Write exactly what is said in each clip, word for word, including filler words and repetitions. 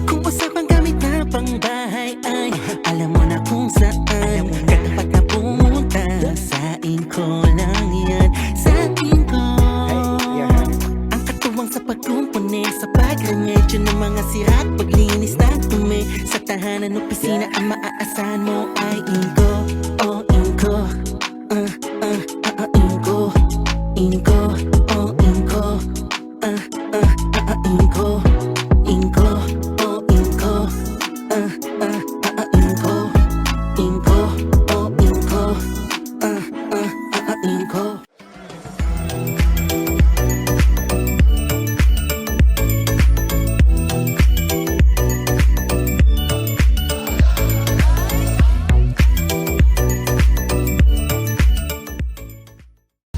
Kung usapang gamit na pangbahay ay alam mo na kung saan ka dapat na pumunta. Sa Inko lang yan, sa Inko. Ang katuwang sa pagkumpuni, sa pagrimedyo ng mga sira at paglinis ng dumi. Sa tahanan, opisina, ang maaasahan mo ay Inko. Oh, Inko. Ah, ah, ah, ah, Inko. Inko. Oh, Inko. Ah, ah, ah, ah, Inko. Inko, oh, Inko. Ah, ah, ah, ah, Inko. Inko, oh, Inko. Ah, ah, ah, ah, Inko.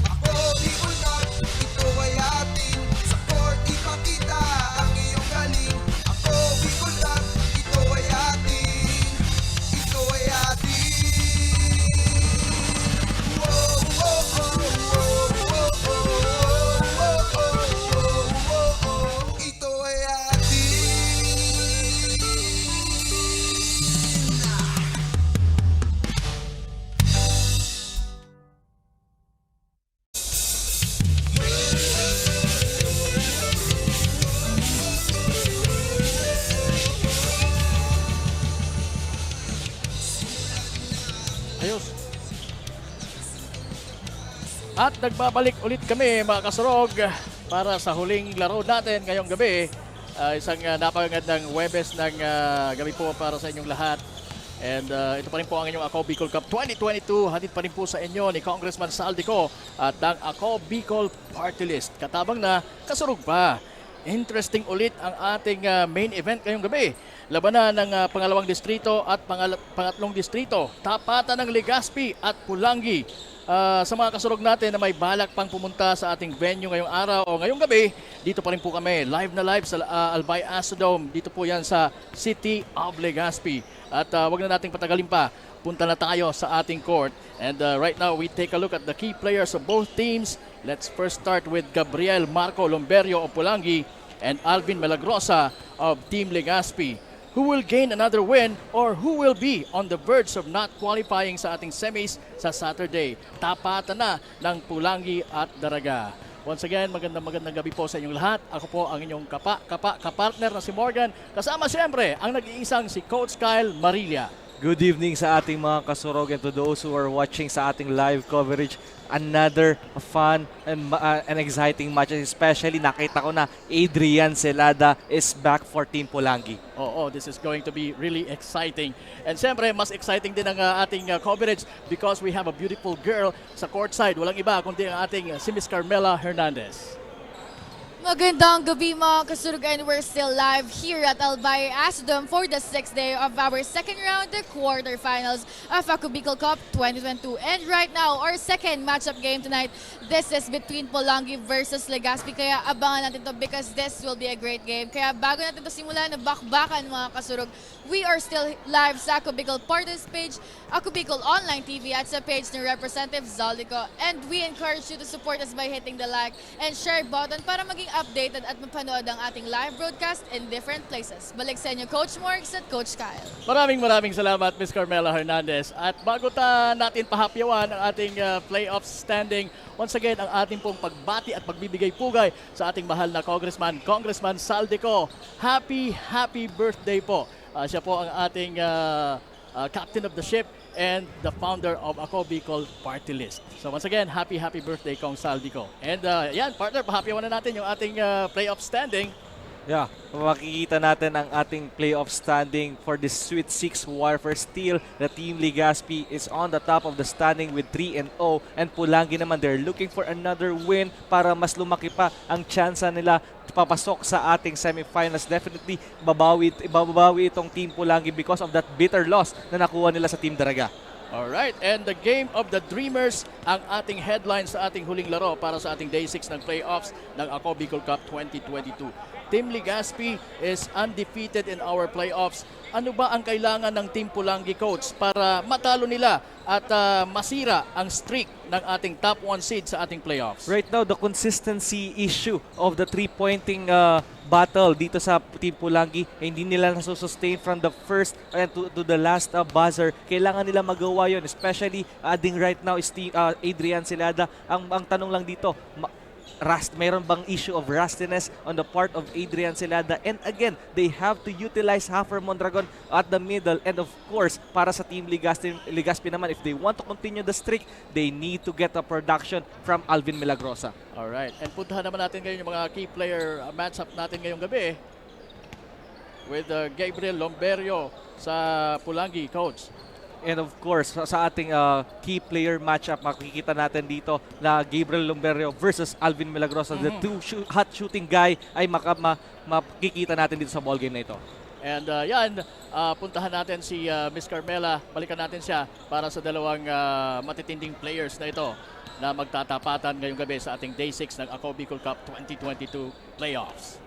Ako, Bicol Cup, ito ay atin. Sa court, ipakita ang iyong galing. Ako, Bicol Cup, ito ay atin. Ito ay atin. Wow, wow, wow. Ito ay atin. Ayos. At nagbabalik ulit kami, mga kasurog, para sa huling laro natin ngayong gabi. Ah, isang, ah, napakagandang Huwebes ng, ah, gabi po para sa inyong lahat. And, ah, ito pa rin po ang inyong Ako Bicol Cup twenty twenty-two, hatid pa rin po sa inyo ni Congressman Saldico at ng Ako Bicol Party List. Katabang na, kasurog pa. Interesting ulit ang ating, ah, main event ngayong gabi. Labanan ng, ah, pangalawang distrito at pangal-, pangatlong distrito. Tapatan ng Legazpi at Pulangi. Ah, sa mga kasurog natin na may balak pang pumunta sa ating venue ngayong araw o ngayong gabi, dito pa rin po kami. Live na live sa, ah, Albay Astrodome. Dito po yan sa City of Legazpi. At, ah, wag na nating patagalin pa. Punta na tayo sa ating court. And, uh, right now, we take a look at the key players of both teams. Let's first start with Gabriel Marco Lomberio of Pulangi and Alvin Milagrosa of Team Legazpi. Who will gain another win or who will be on the verge of not qualifying sa ating semis sa Saturday? Tapatan na ng Pulangi at Daraga. Once again, magandang, magandang gabi po sa inyong lahat. Ako po ang inyong kapa, kapa, kapartner na si Morgan. Kasama siyempre ang nag-iisang si Coach Kyle Marilla. Good evening sa ating mga kasurog and to those who are watching sa ating live coverage. Another fun and ma-, uh, and exciting matches, especially nakita ko na Adrian Celada is back for Team Pulangi. Oo, this is going to be really exciting. And siyempre, mas exciting din ang, uh, ating, uh, coverage because we have a beautiful girl sa courtside. Walang iba kundi ang ating, uh, si Miss Carmela Hernandez. Magandang gabi, mga kasurog, and we're still live here at Albay Astrodome for the sixth day of our second round, the quarterfinals of Ako Bicol Cup twenty twenty-two. And right now, our second matchup game tonight, this is between Polangi versus Legazpi. Kaya abangan natin to because this will be a great game. Kaya bago natin to simulan, na bakbakan, mga kasurog, we are still live sa Ako Bicol Party List page, Ako Bicol Online T V at sa page ni Representative Zaldico. And we encourage you to support us by hitting the like and share button para maging updated at mapanood ang ating live broadcast in different places. Balik sa inyo, Coach Morgs at Coach Kyle. Maraming maraming salamat, Miss Carmela Hernandez. At bago ta natin pahapyawan ang ating ah, playoff standing, once again, ang ating pong pagbati at pagbibigay pugay sa ating mahal na Congressman, Congressman Saldico. Happy, happy birthday po. Ah, siya po ang ating ah, ah, captain of the ship and the founder of Ako Bicol Party List. So once again, happy, happy birthday, Cong Saldico. And ah, yan, partner, pahapyawan na natin yung ating ah, playoff standing. Yeah, makikita natin ang ating playoff standing for the Sweet six Warfare. Still, the Team Legazpi is on the top of the standing with three and oh, and Pulangi naman, they're looking for another win para mas lumaki pa ang tsansa nila papasok sa ating semifinals. Definitely, babawi, babawi itong Team Pulangi because of that bitter loss na nakuha nila sa Team Daraga. Alright, and the Game of the Dreamers ang ating headline sa ating huling laro para sa ating Day six ng playoffs ng Ako Bicol Cup twenty twenty-two. Team Legazpi is undefeated in our playoffs. Ano ba ang kailangan ng Team Pulangi, Coach, para matalo nila at ah, masira ang streak ng ating top one seed sa ating playoffs? Right now, the consistency issue of the three-pointing uh, battle dito sa Team Pulangi, eh, hindi nila nasusustain from the first and to, to the last uh, buzzer. Kailangan nila magawa yon, especially adding right now is Team, uh, Adrian Celada. Ang, ang tanong lang dito, ma- rust, mayroon bang issue of rustiness on the part of Adrian Celada? And again, they have to utilize Haffer Mondragon at the middle. And of course, para sa Team Legazpi, Legazpi naman, if they want to continue the streak, they need to get a production from Alvin Milagrosa. Alright. And puntahan naman natin ngayon yung mga key player uh, matchup natin ngayong gabi with uh, Gabriel Lomberio sa Pulangi, Coach. And of course, sa, sa ating uh, key player matchup, makikita natin dito na Gabriel Lomberio versus Alvin Milagrosa, the Mhm. two shoo- hot shooting guy ay maka, ma, makikita natin dito sa ballgame na ito. And uh, yan, uh, puntahan natin si uh, Miss Carmela. Balikan natin siya para sa dalawang uh, matitinding players na ito na magtatapatan ngayong gabi sa ating Day six ng Ako Bicol Cup twenty twenty-two playoffs.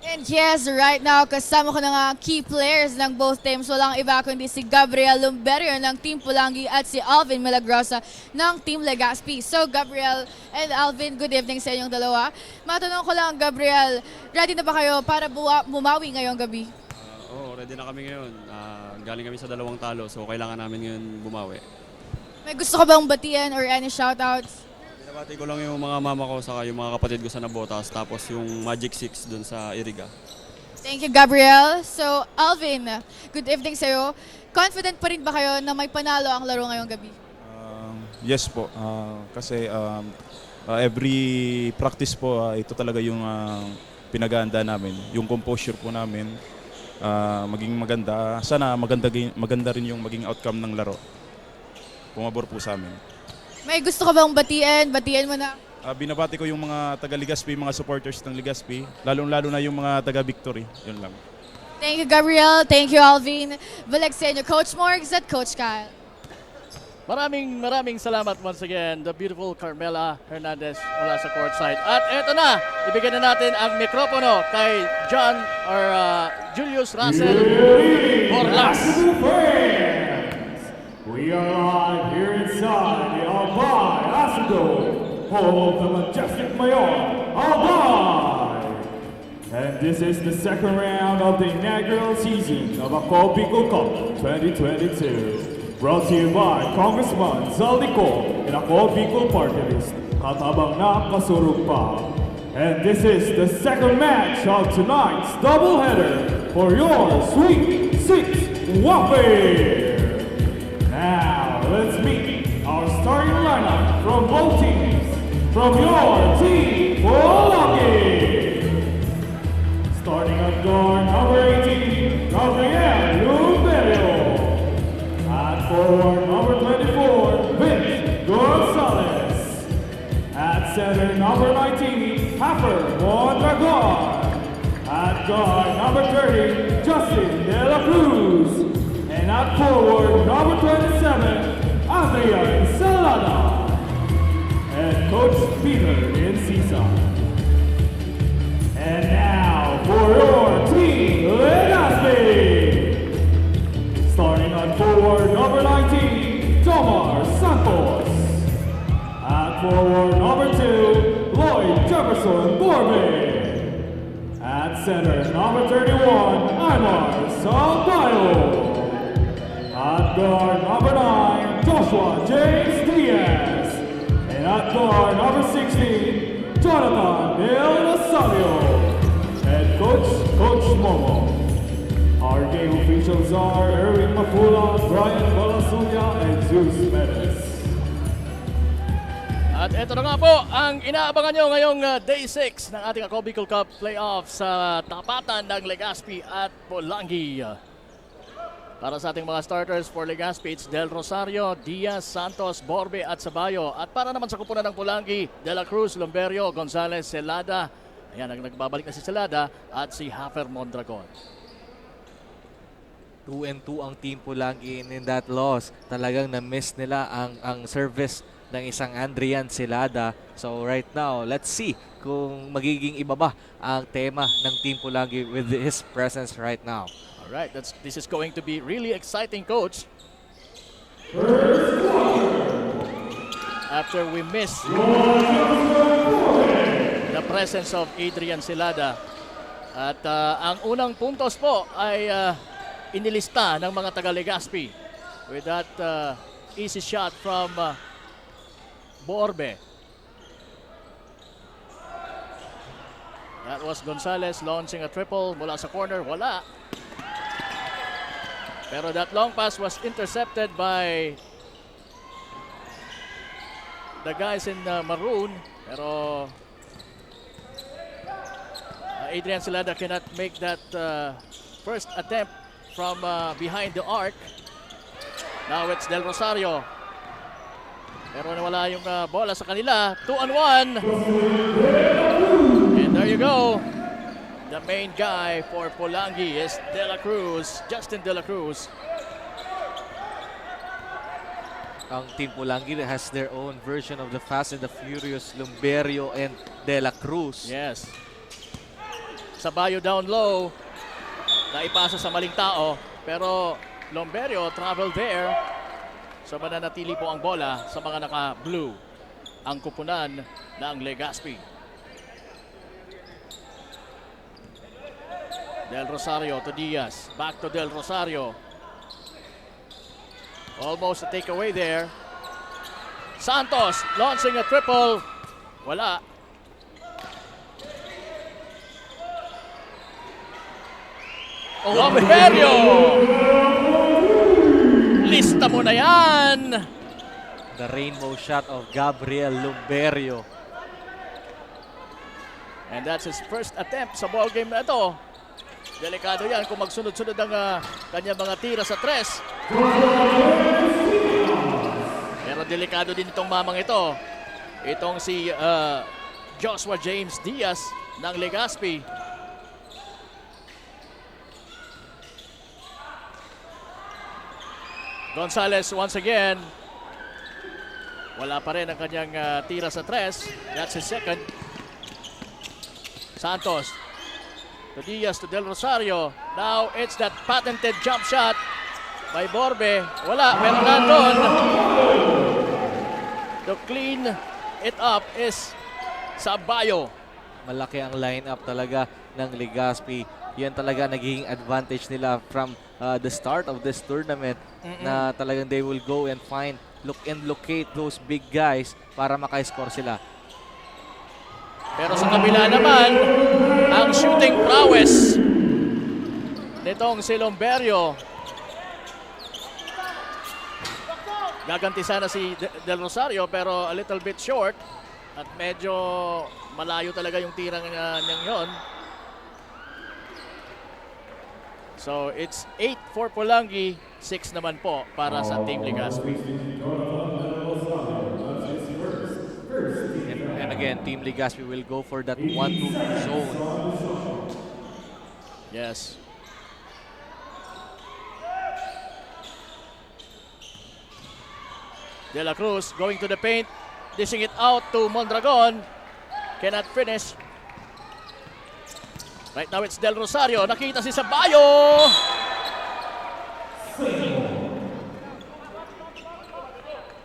And yes, right now, kasama ko na nga ang key players ng both teams. Walang iba kundi si Gabriel Lumberio ng Team Pulangi at si Alvin Milagrosa ng Team Legazpi. So, Gabriel and Alvin, good evening sa inyong dalawa. Matanong ko lang, Gabriel, ready na ba kayo para buwa- bumawi ngayong gabi? Ah, oo, ready na kami ngayon. Ah, galing kami sa dalawang talo, so kailangan namin ngayon bumawi. May gusto ka bang batiin or any shoutouts? Binabati ko lang yung mga mama ko saka yung mga kapatid ko sa Nabotas, tapos yung Magic Six dun sa Iriga. Thank you, Gabriel. So, Alvin, good evening sa'yo. Confident pa rin ba kayo na may panalo ang laro ngayong gabi? Um, yes po, ah, kasi um, ah, every practice po, ah, ito talaga yung ah, pinag-aanda namin, yung composure po namin, ah, maging maganda. Sana maganda, gi- maganda rin yung maging outcome ng laro. Pumabor po sa amin. May gusto ka bang batiin? Batiin mo na. Ah, binabati ko yung mga taga Legazpi, mga supporters ng Legazpi, lalong-lalo na yung mga taga Victory. Yun lang. Thank you, Gabriel. Thank you, Alvin. Balik sa inyo, Coach Morgs at Coach Kyle. Maraming maraming salamat once again, the beautiful Carmela Hernandez mula sa courtside. At eto na, ibigay na natin ang mikropono kay John or uh, Julius Russell Borlas. We are live here inside the Albay Astrodome, home of the majestic Mayor, Albay. And this is the second round of the inaugural season of Ako Bicol Cup twenty twenty-two. Brought to you by Congressman Zaldy Co and Ako Bicol Party List. Katabang na, kasurog pa. And this is the second match of tonight's doubleheader for your Sweet six Warfare. Now, let's meet our starting lineup from both teams. From your Team Pulangi. Starting at guard number eighteen, Gabriel Lumberio. At forward number twenty-four, Vince Gonzalez. At center number nineteen, Haffer Mondragon. At guard number thirty, Justin De La Cruz. And at forward number twenty-seven, Adrian Salada. And Coach Peter Encisa. And now for your Team Legazpi. Starting at forward number nineteen, Tomar Santos. At Forward number two, Lloyd Jefferson Borbe. At center number thirty-one, Aymar Sampaio. At guard number nine, Joshua James Diaz. And at guard number sixteen, Jonathan Del Rosario. Head coach, Coach Momo. Our game officials are Erwin Mapula, Brian Balasunya, and Zeus Perez. At eto na nga po ang inaabangan nyo ngayong, ah, day six ng ating Ako Bicol Cup playoff sa tapatan ng Legazpi at Polangi. Para sa ating mga starters for Legazpi, it's Del Rosario, Diaz, Santos, Borbe at Sabayo. At para naman sa kupunan ng Polangi, De La Cruz, Lomberio, Gonzalez, Celada. Ayan, nag-, nagbabalik na si Celada at si Hafer Mondragon. Two and two ang Team Polangi in, in that loss. Talagang na-miss nila ang, ang service ng isang Andrian Celada. So right now, let's see kung magiging iba ba ang tema ng Team Polangi with his presence right now. Alright, that's, this is going to be really exciting, Coach. After we miss the presence of Adrian Celada. At ah, ang unang puntos po ay ah, inilista ng mga taga Legazpi with that ah, easy shot from ah, Borbe. That was Gonzalez launching a triple mula sa corner. Wala. Pero that long pass was intercepted by the guys in uh, maroon. Pero uh, Adrian Celada cannot make that uh, first attempt from uh, behind the arc. Now it's Del Rosario. Pero nawala yung uh, bola sa kanila. Two on one. And there you go. The main guy for Polangi is De La Cruz, Justin De La Cruz. Ang Team Polangi has their own version of the Fast and the Furious, Lomberio and De La Cruz. Yes. Sabayo down low, naipasa sa maling tao, pero Lomberio travel there. So mananatili po ang bola sa mga naka-blue, ang kupunan ng Legazpi. Del Rosario to Diaz, back to Del Rosario. Almost a takeaway there. Santos launching a triple. Wala. Oh, Lomberio! Lista mo na yan! The rainbow shot of Gabriel Lomberio. And that's his first attempt sa ball game na ito. Delikado yan kung magsunod-sunod ang uh, kanyang mga tira sa tres. Pero delikado din itong mamang ito. Itong si uh, Joshua James Diaz ng Legazpi. Gonzalez once again. Wala pa rin ang kanyang uh, tira sa tres. That's his second. Santos. To Diaz, to Del Rosario. Now it's that patented jump shot by Borbe. Wala, pero nandun. To clean it up is Sabayo. Malaki ang lineup talaga ng Legazpi. Yan talaga nagiging advantage nila from uh, the start of this tournament, mm-hmm, na talagang they will go and find, look and locate those big guys para maka-score sila. Pero sa kabila naman, ang shooting prowess nitong si Lomberio. Gaganti sana si Del Rosario pero a little bit short at medyo malayo talaga yung tirang uh, niyang yon. So it's eight for Polangi, six naman po para sa Team Legazpi. And, and again, Team Legazpi will go for that one two zone. Yes. De La Cruz going to the paint, dishing it out to Mondragon. Cannot finish. Right now it's Del Rosario. Nakita si Sabayo.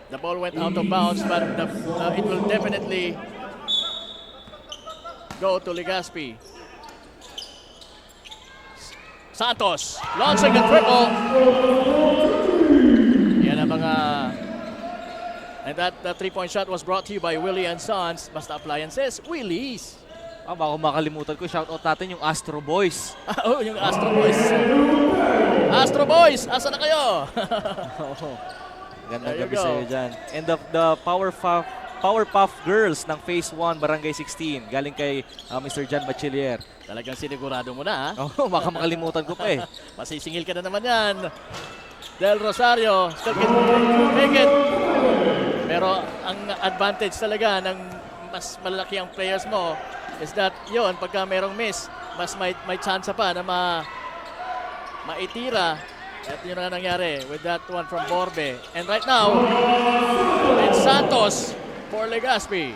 The ball went out of bounds, but the, uh, it will definitely go to Legazpi. Santos, launching a triple. Yan ang mga... And that, that three-point shot was brought to you by Willie and Sons. Basta appliances, Willie's. Ah, baka makalimutan ko, shoutout natin yung Astro Boys. Ah, oh, yung Astro Boys. Astro Boys, asa na kayo? Oo. Gandang gabi sa iyo dyan. And the, the Powerpuff, Powerpuff Girls ng Phase one, Barangay sixteen. Galing kay uh, Mister John Bachiller. Talagang sinigurado mo na, ha? Oo, oh, baka makalimutan ko pa eh. Masisingil ka na naman yan. Del Rosario, still can make it. Pero ang advantage talaga ng mas malaki ang players mo is that yon, pagka merong miss, mas may, may tsansa pa na ma, maitira. At yun ang nangyari with that one from Borbe. And right now, it's Santos for Legazpi.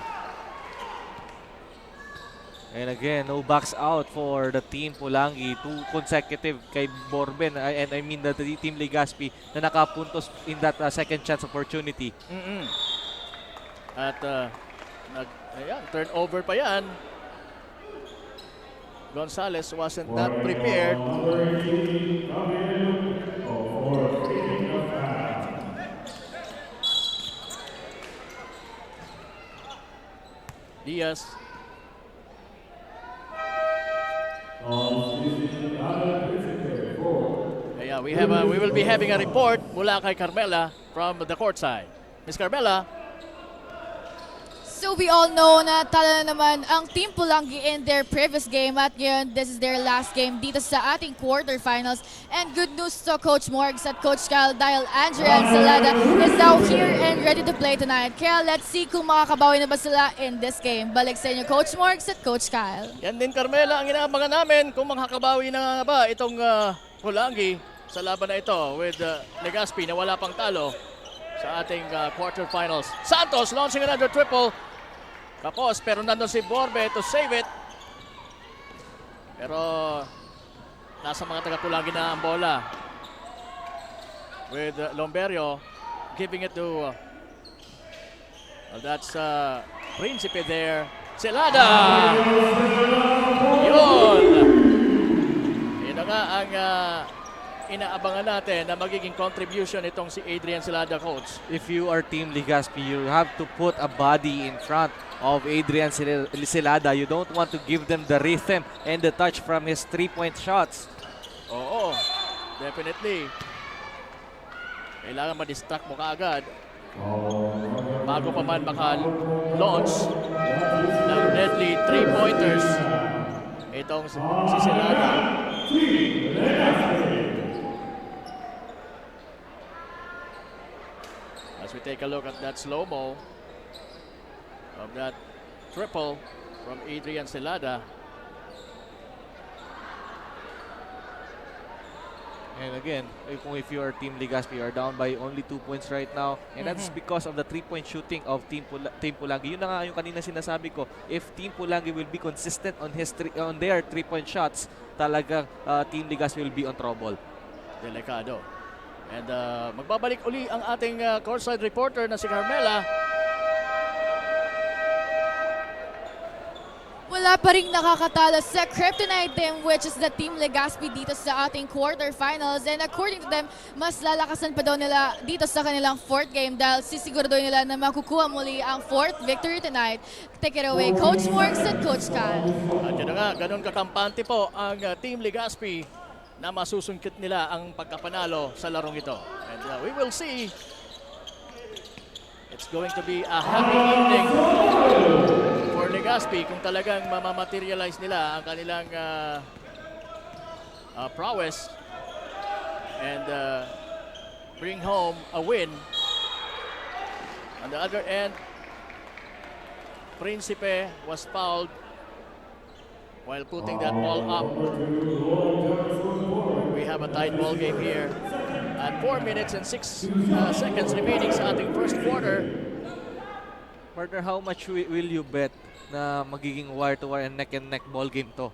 And again, no box out for the Team Pulangi. Two consecutive kay Borbe, and I mean the, the Team Legazpi na nakapuntos in that uh, second chance opportunity. Mm-mm. At uh, nag, ayan, turnover pa yan. Gonzalez wasn't that prepared. Diaz. Kaya we have a, we will be having a report mula kay Carmela from the courtside. Miss Carmela. So we all know na talo na naman ang Team Pulangi in their previous game at ngayon this is their last game dito sa ating quarterfinals. And good news to Coach Morgs at Coach Kyle dahil Adrian Salada is now here and ready to play tonight. Kaya let's see kung makakabawi na ba sila in this game. Balik sa inyo Coach Morgs at Coach Kyle. Yan din Carmela ang inaabangan namin kung makakabawi na nga ba itong uh, Pulangi sa laban na ito with uh, Legazpi na wala pang talo sa ating uh, quarterfinals. Santos launching another triple. Kapos, pero nandun si Borbe to save it. Pero nasa mga taga-Pulangi na ang bola. With uh, Lomberio giving it to uh, Well, that's uh, Principe there. Celada! Yun! Yun na nga ang uh, inaabangan natin na magiging contribution itong si Adrian Celada, coach. If you are Team Legazpi, you have to put a body in front of Adrian Celada. You don't want to give them the rhythm and the touch from his three-point shots. Oo, definitely. Kailangan ma-distract mo kaagad bago pa man maka-launch ng deadly three-pointers itong si Celada. As we take a look at that slow-mo of that triple from Adrian Celada. And again, kung if you are Team Legazpi, you are down by only two points right now. And mm-hmm. That's because of the three-point shooting of Team, Pula- Team Pulangi. Yun na nga yung kanina sinasabi ko. If Team Pulangi will be consistent on his three, on their three-point shots, talagang uh, Team Legazpi will be on trouble. Delikado. And uh, magbabalik uli ang ating uh, courtside reporter na si Carmela. Wala pa ring nakakatalo sa Kryptonite Team, which is the Team Legazpi dito sa ating quarterfinals. And according to them, mas lalakasan pa daw nila dito sa kanilang fourth game dahil sisiguraduhin nila na makukuha muli ang fourth victory tonight. Take it away, Coach Morgs and Coach Kyle. At yun na nga, ganun kakampante po ang uh, Team Legazpi na masusungkit nila ang pagkapanalo sa larong ito. And uh, we will see. It's going to be a happy evening for Legazpi kung talagang mamamaterialize nila ang kanilang uh, uh, prowess and uh, bring home a win. On the other end, Principe was fouled while putting that ball up. We have a tied ball game here. At four minutes and six uh, seconds remaining sa ating first quarter. Partner, how much wi- will you bet na magiging wire-to-wire and neck-and-neck ball game to?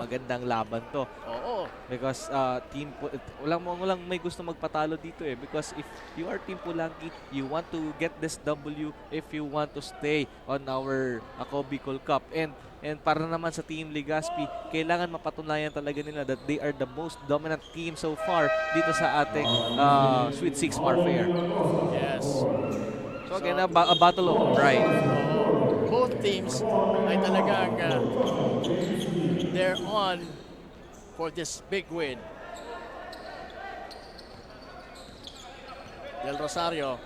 Magandang laban 'to. Oo. Because uh, team Pu- walang walang may gusto magpatalo dito eh, because if you are Team Pulangi, you want to get this W if you want to stay on our Ako Bicol Cup. And and para naman sa Team Legazpi, kailangan mapatunayan talaga nila that they are the most dominant team so far dito sa ating uh, Sweet six Warfare. Yes. So again, a, ba- a battle of pride. Both teams ay talagang uh, they're on for this big win. Del Rosario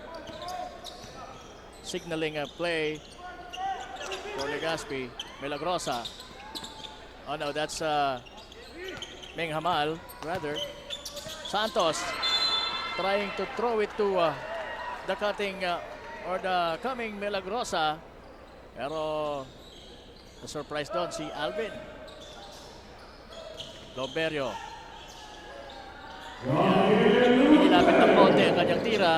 signaling a play for Legazpi. Milagrosa. Oh no, that's uh, Meng Hamal, rather. Santos trying to throw it to uh, the cutting uh, or the coming Milagrosa. Pero na-surprise doon si Alvin. Lomberio. Inilapit ng konti ang kanyang tira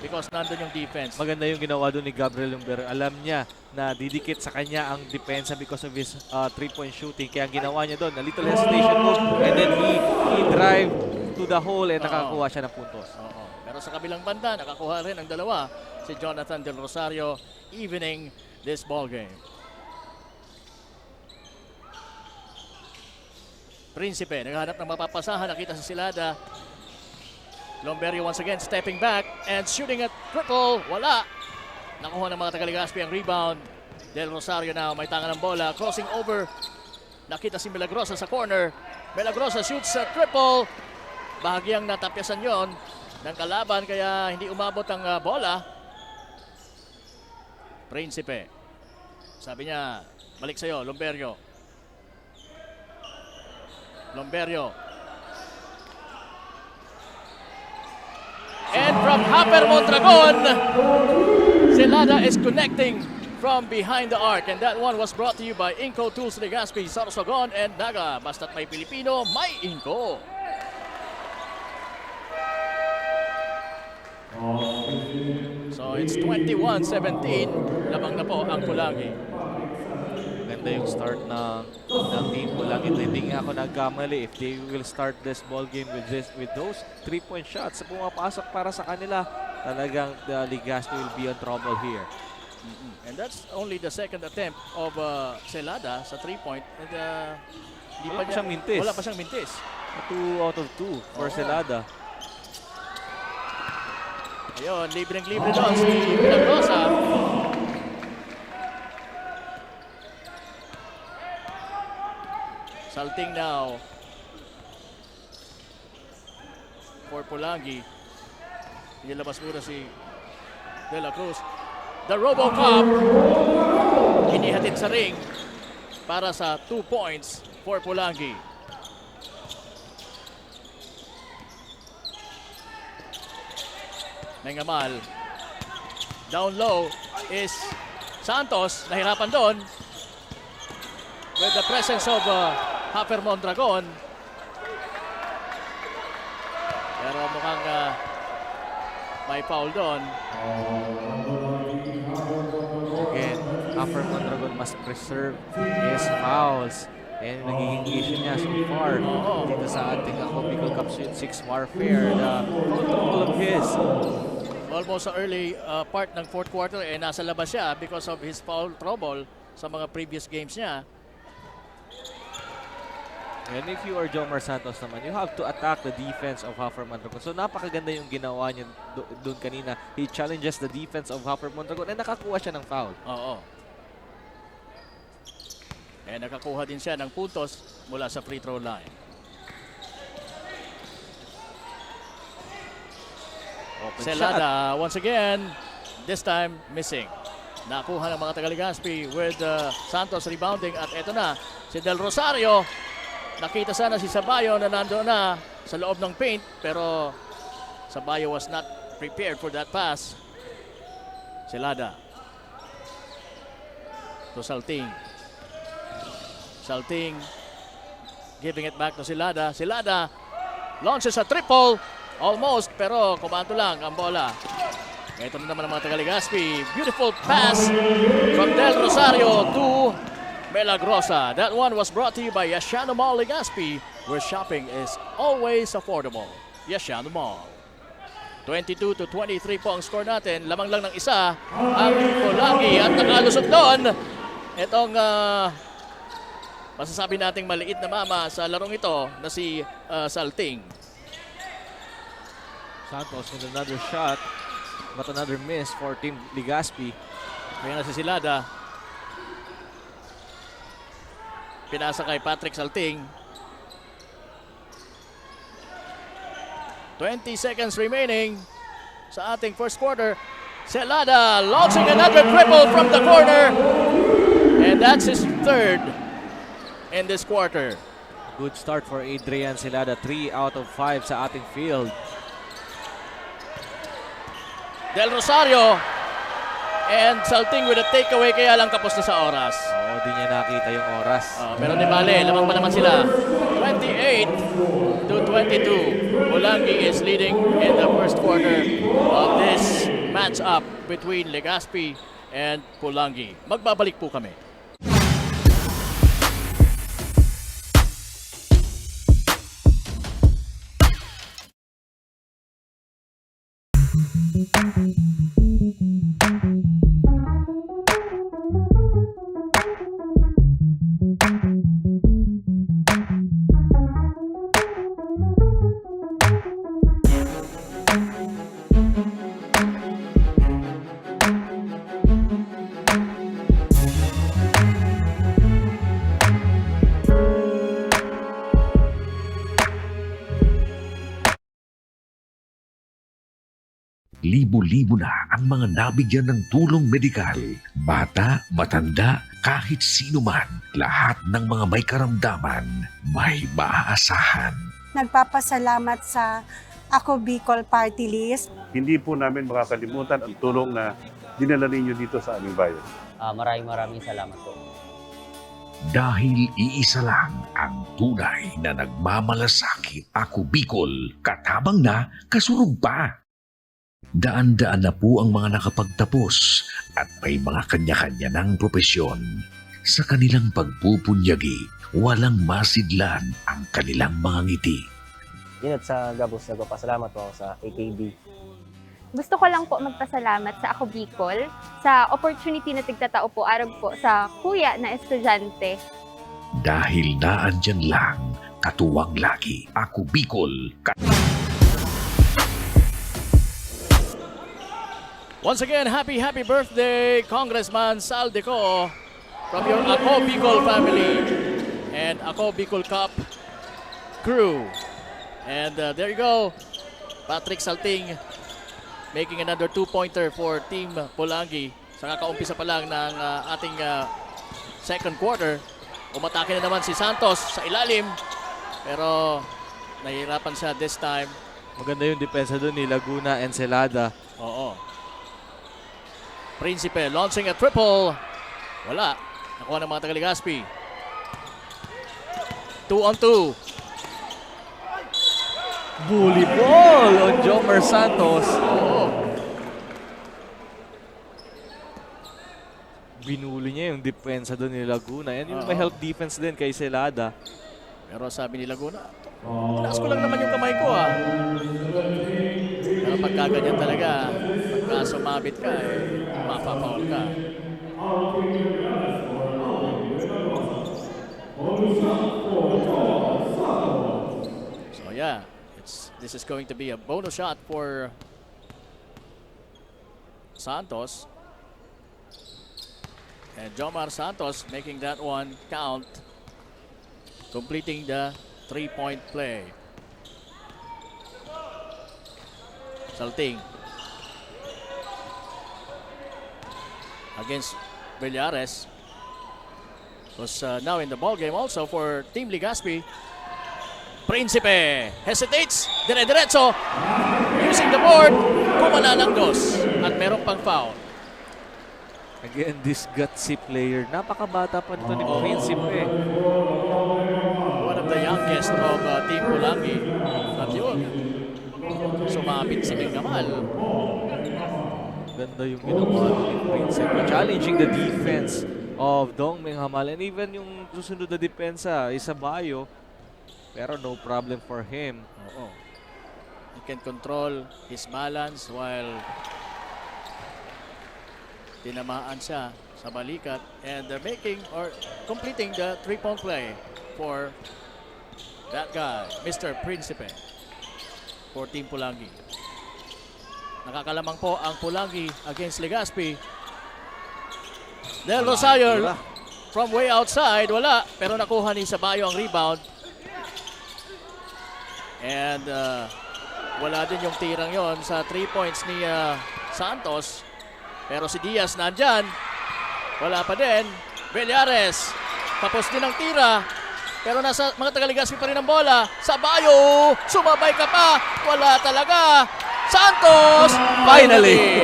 because nandun yung defense. Maganda yung ginawa doon ni Gabriel Lumber. Alam niya na didikit sa kanya ang depensa because of his uh, three-point shooting. Kaya ang ginawa niya doon, a little hesitation move, and then he, he drive to the hole and Oo. Nakakuha siya ng puntos. Oo. Pero sa kabilang banda, nakakuha rin ang dalawa, si Jonathan Del Rosario, evening this ball game. Prinsipe, naghahanap ng mapapasahan, nakita si Silada. Lomberio once again, stepping back and shooting a triple. Wala. Nakuha ng mga taga-Legazpi ang rebound. Del Rosario now, may tangan ng bola. Crossing over. Nakita si Milagrosa sa corner. Milagrosa shoots a triple. Bahagyang natapyasan yon ng kalaban kaya hindi umabot ang ah, bola. Prinsipe. Sabi niya, balik sa'yo, Lomberio. Lomberio. And from Hafer Mondragon, Celada is connecting from behind the arc. And that one was brought to you by Inco Tools Legazpi, Sorsogon, and Naga. Basta't may Pilipino, may Inco. So it's twenty-one seventeen. Lamang na po ang Pulangi. Ganda yung start ng, ng team Pulangi. Hindi nga ako nagkamali if they will start this ball game with this with those three-point shots na pumapasok para sa kanila. Talagang the Legazpi will be in trouble here. And that's only the second attempt of uh, Celada sa three-point. And uh, di Wala pa siyang mintis. Wala pa siyang mintis. Two out of two for Oo. Celada. Ayun, libreng-libre doon si Milagrosa. Salting now for Pulangi. Nilabas muna si De La Cruz. The Robocop. Inihatid sa ring para sa two points for Pulangi. Mengamal. Down low is Santos. Nahirapan doon. With the presence of uh, Hafer Mondragon. Pero mukhang uh, may foul doon. Again, Hafer Mondragon must preserve his fouls. Yan yung nagiging issue niya so far Oo. dito sa ating Ako Bicol Cup Sweet six Warfare. The foul trouble of his. Almost sa early uh, part ng fourth quarter, eh, nasa labas siya because of his foul trouble sa mga previous games niya. And if you are Jomar Santos naman, you have to attack the defense of Hafer Mondragon. So napakaganda yung ginawa niya do- doon kanina. He challenges the defense of Hafer Mondragon and nakakuha siya ng foul. Oo. Eh, nakakuha din siya ng puntos mula sa free throw line. Open Celada, once again, this time missing. Nakuha ng mga taga-Legazpi with uh, Santos rebounding at eto na, si Del Rosario. Nakita sana si Sabayo na nandoon na sa loob ng paint pero Sabayo was not prepared for that pass. Celada. To Salting. Salting giving it back to Celada. Celada launches a triple. Almost, pero kumanto lang ang bola. Ito na naman ang mga taga-Legazpi. Beautiful pass from Del Rosario to Pelagrosa. That one was brought to you by Yashano Mall Legazpi, where shopping is always affordable. Yashano Mall. Twenty-two to twenty-three po ang score natin. Lamang lang ng isa ang Polangui at nakalusot doon itong, ah, masasabi nating maliit na mama sa larong ito na si, ah, Salting. Santos with another shot, but another miss for Team Legazpi. Kaya na si Silada. Pinasa kay Patrick Salting. Twenty seconds remaining sa ating first quarter. Celada launching another triple from the corner. And that's his third in this quarter. Good start for Adrian Celada. Three out of five sa ating field. Del Rosario and Salting with a takeaway, kaya lang kapos na sa oras. Oo, di niya nakita yung oras. Oh, pero di bale, lamang pa naman sila. Twenty-eight to twenty-two. Polangui is leading in the first quarter of this match-up between Legazpi and Polangui. Magbabalik po kami. Libo-libo na ang mga nabigyan ng tulong medikal. Bata, matanda, kahit sino man, lahat ng mga may karamdaman, may maaasahan. Nagpapasalamat sa Ako Bicol Party List. Hindi po namin makakalimutan ang tulong na dinala ninyo dito sa aming bayan. Ah, maraming, maraming salamat po. Dahil iisa lang ang tunay na nagmamalasakit, Ako Bicol, katabang na, kasurog pa. Daan-daan na po ang mga nakapagtapos at may mga kanya-kanya ng propesyon. Sa kanilang pagpupunyagi, walang masidlan ang kanilang mga ngiti. Yun, at sa gabos, nagpapasalamat po ako sa A K B. Gusto ko lang po magpasalamat sa Ako Bicol sa opportunity na tigtatao po arog po sa kuya na estudyante. Dahil naandyan lang, katuwang lagi, Ako Bicol. Ka- Once again, happy, happy birthday, Congressman Saldico, from your Ako Bicol family and Ako Bicol Cup crew. And, uh, there you go, Patrick Salting making another two-pointer for Team Polangui. Sa kakaumpisa pa lang ng, ah, ating, ah, second quarter, umatake na naman si Santos sa ilalim, pero nahihirapan siya this time. Maganda yung depensa doon ni Laguna and Celada. Oo. Principe launching a triple. Wala. Nakuha ng mga taga-Legazpi. Two on two. Bully ball on Jomar Santos. Oo. Binuli niya yung depensa doon ni Laguna. Yan yung may Oo. help defense din kay Celada. Pero sabi ni Laguna, "Tinaas ko lang naman yung kamay ko, ah." Pero pagka ganyan talaga, pagka sumabit ka, eh, mapapaul ka. So, yeah, it's, this is going to be a bonus shot for Santos. And Jomar Santos making that one count, completing the three-point play. Salting against Villares. Was, uh, now in the ball game also for Team Legazpi. Principe hesitates, dire-diretso, using the board, kumana ng dos, at meron pang foul. Again, this gutsy player. Napakabata pa nito ni Principe. One of the youngest of, uh, Team Polangui. At yun, sumabit si King Gamal. Ganda yung ginawa ni Principe. Challenging the defense. of Dong Meng Hamal. And even yung susunod na depensa, Isabayo, pero no problem for him. Oo. He can control his balance while tinamaan siya sa balikat and uh, making or completing the three-point play for that guy, Mister Principe, for Team Pulangi. Nakakalamang po ang Pulangi against Legazpi. Del Rosario from way outside, wala. Pero nakuha ni Sabayo ang rebound. And uh, wala din yung tirang yon sa three points ni uh, Santos. Pero si Diaz nandyan. Wala pa din. Bellares. Tapos din ang tira. Pero nasa mga taga-Legazpi pa rin ang bola. Sabayo! Sumabay ka pa! Wala talaga! Santos! Finally!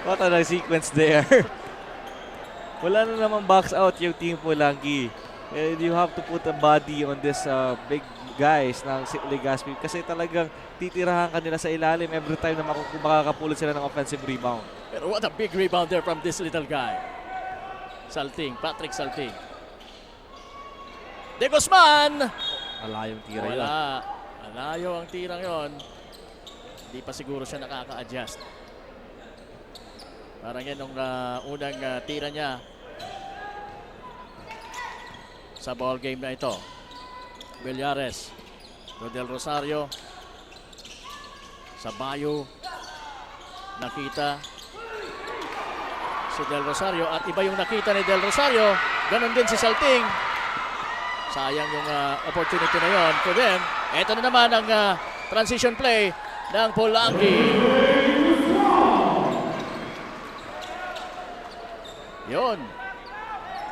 What a sequence there. Wala na namang box out yung Team Pulangi. And you have to put a body on this uh, big guys ng Legazpi kasi talagang titirahan kanila sa ilalim every time na makakapulot sila ng offensive rebound. Pero what a big rebound there from this little guy. Salting, Patrick Salting. De Guzman! Malayong tira Wala. yun. Malayo ang tirang yon. Hindi pa siguro siya nakaka-adjust. Parang yan nung uh, unang uh, tira niya sa ball game na ito. Villares, Rodel Rosario, Sabayo, nakita si Del Rosario at iba yung nakita ni Del Rosario. Ganon din si Salting. Sayang yung uh, opportunity na yon for them. Ito na naman ang uh, transition play ng Polangi. Yon.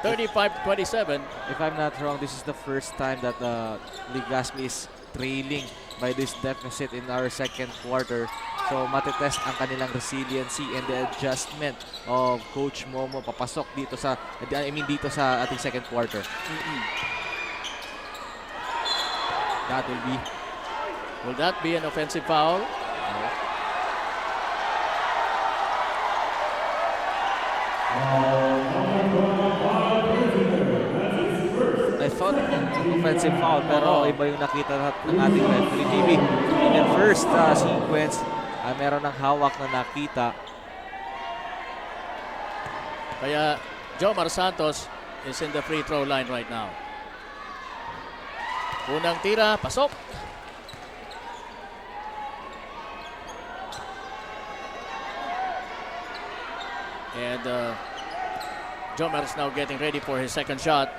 thirty-five twenty-seven. If I'm not wrong, this is the first time that uh, Legazpi is trailing by this deficit in our second quarter. So, matetest ang kanilang resiliency and the adjustment of Coach Momo papasok dito sa, I mean, dito sa ating second quarter. Mm-hmm. That will be. Will that be an offensive foul? I thought offensive foul, pero Oo. iba yung nakita ng ating referee. Maybe in the first uh, sequence, uh, meron ng hawak na nakita. Kaya Jomar Santos is in the free throw line right now. Unang tira, pasok. And uh, Jomar is now getting ready for his second shot.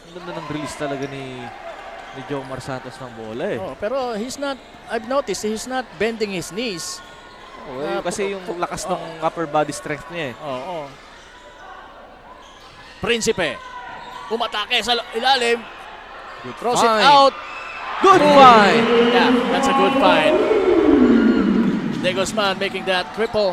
Ang ganda ng release talaga ni ni Jomar Santos ng bola eh. Oh, pero he's not, I've noticed, he's not bending his knees. Oh, uh, kasi yung lakas ng upper body strength niya eh. Oo. Oh, oh. Principe. Umatake sa ilalim. Good Throws find. it out. Good find. Yeah, that's a good find. De Guzman making that triple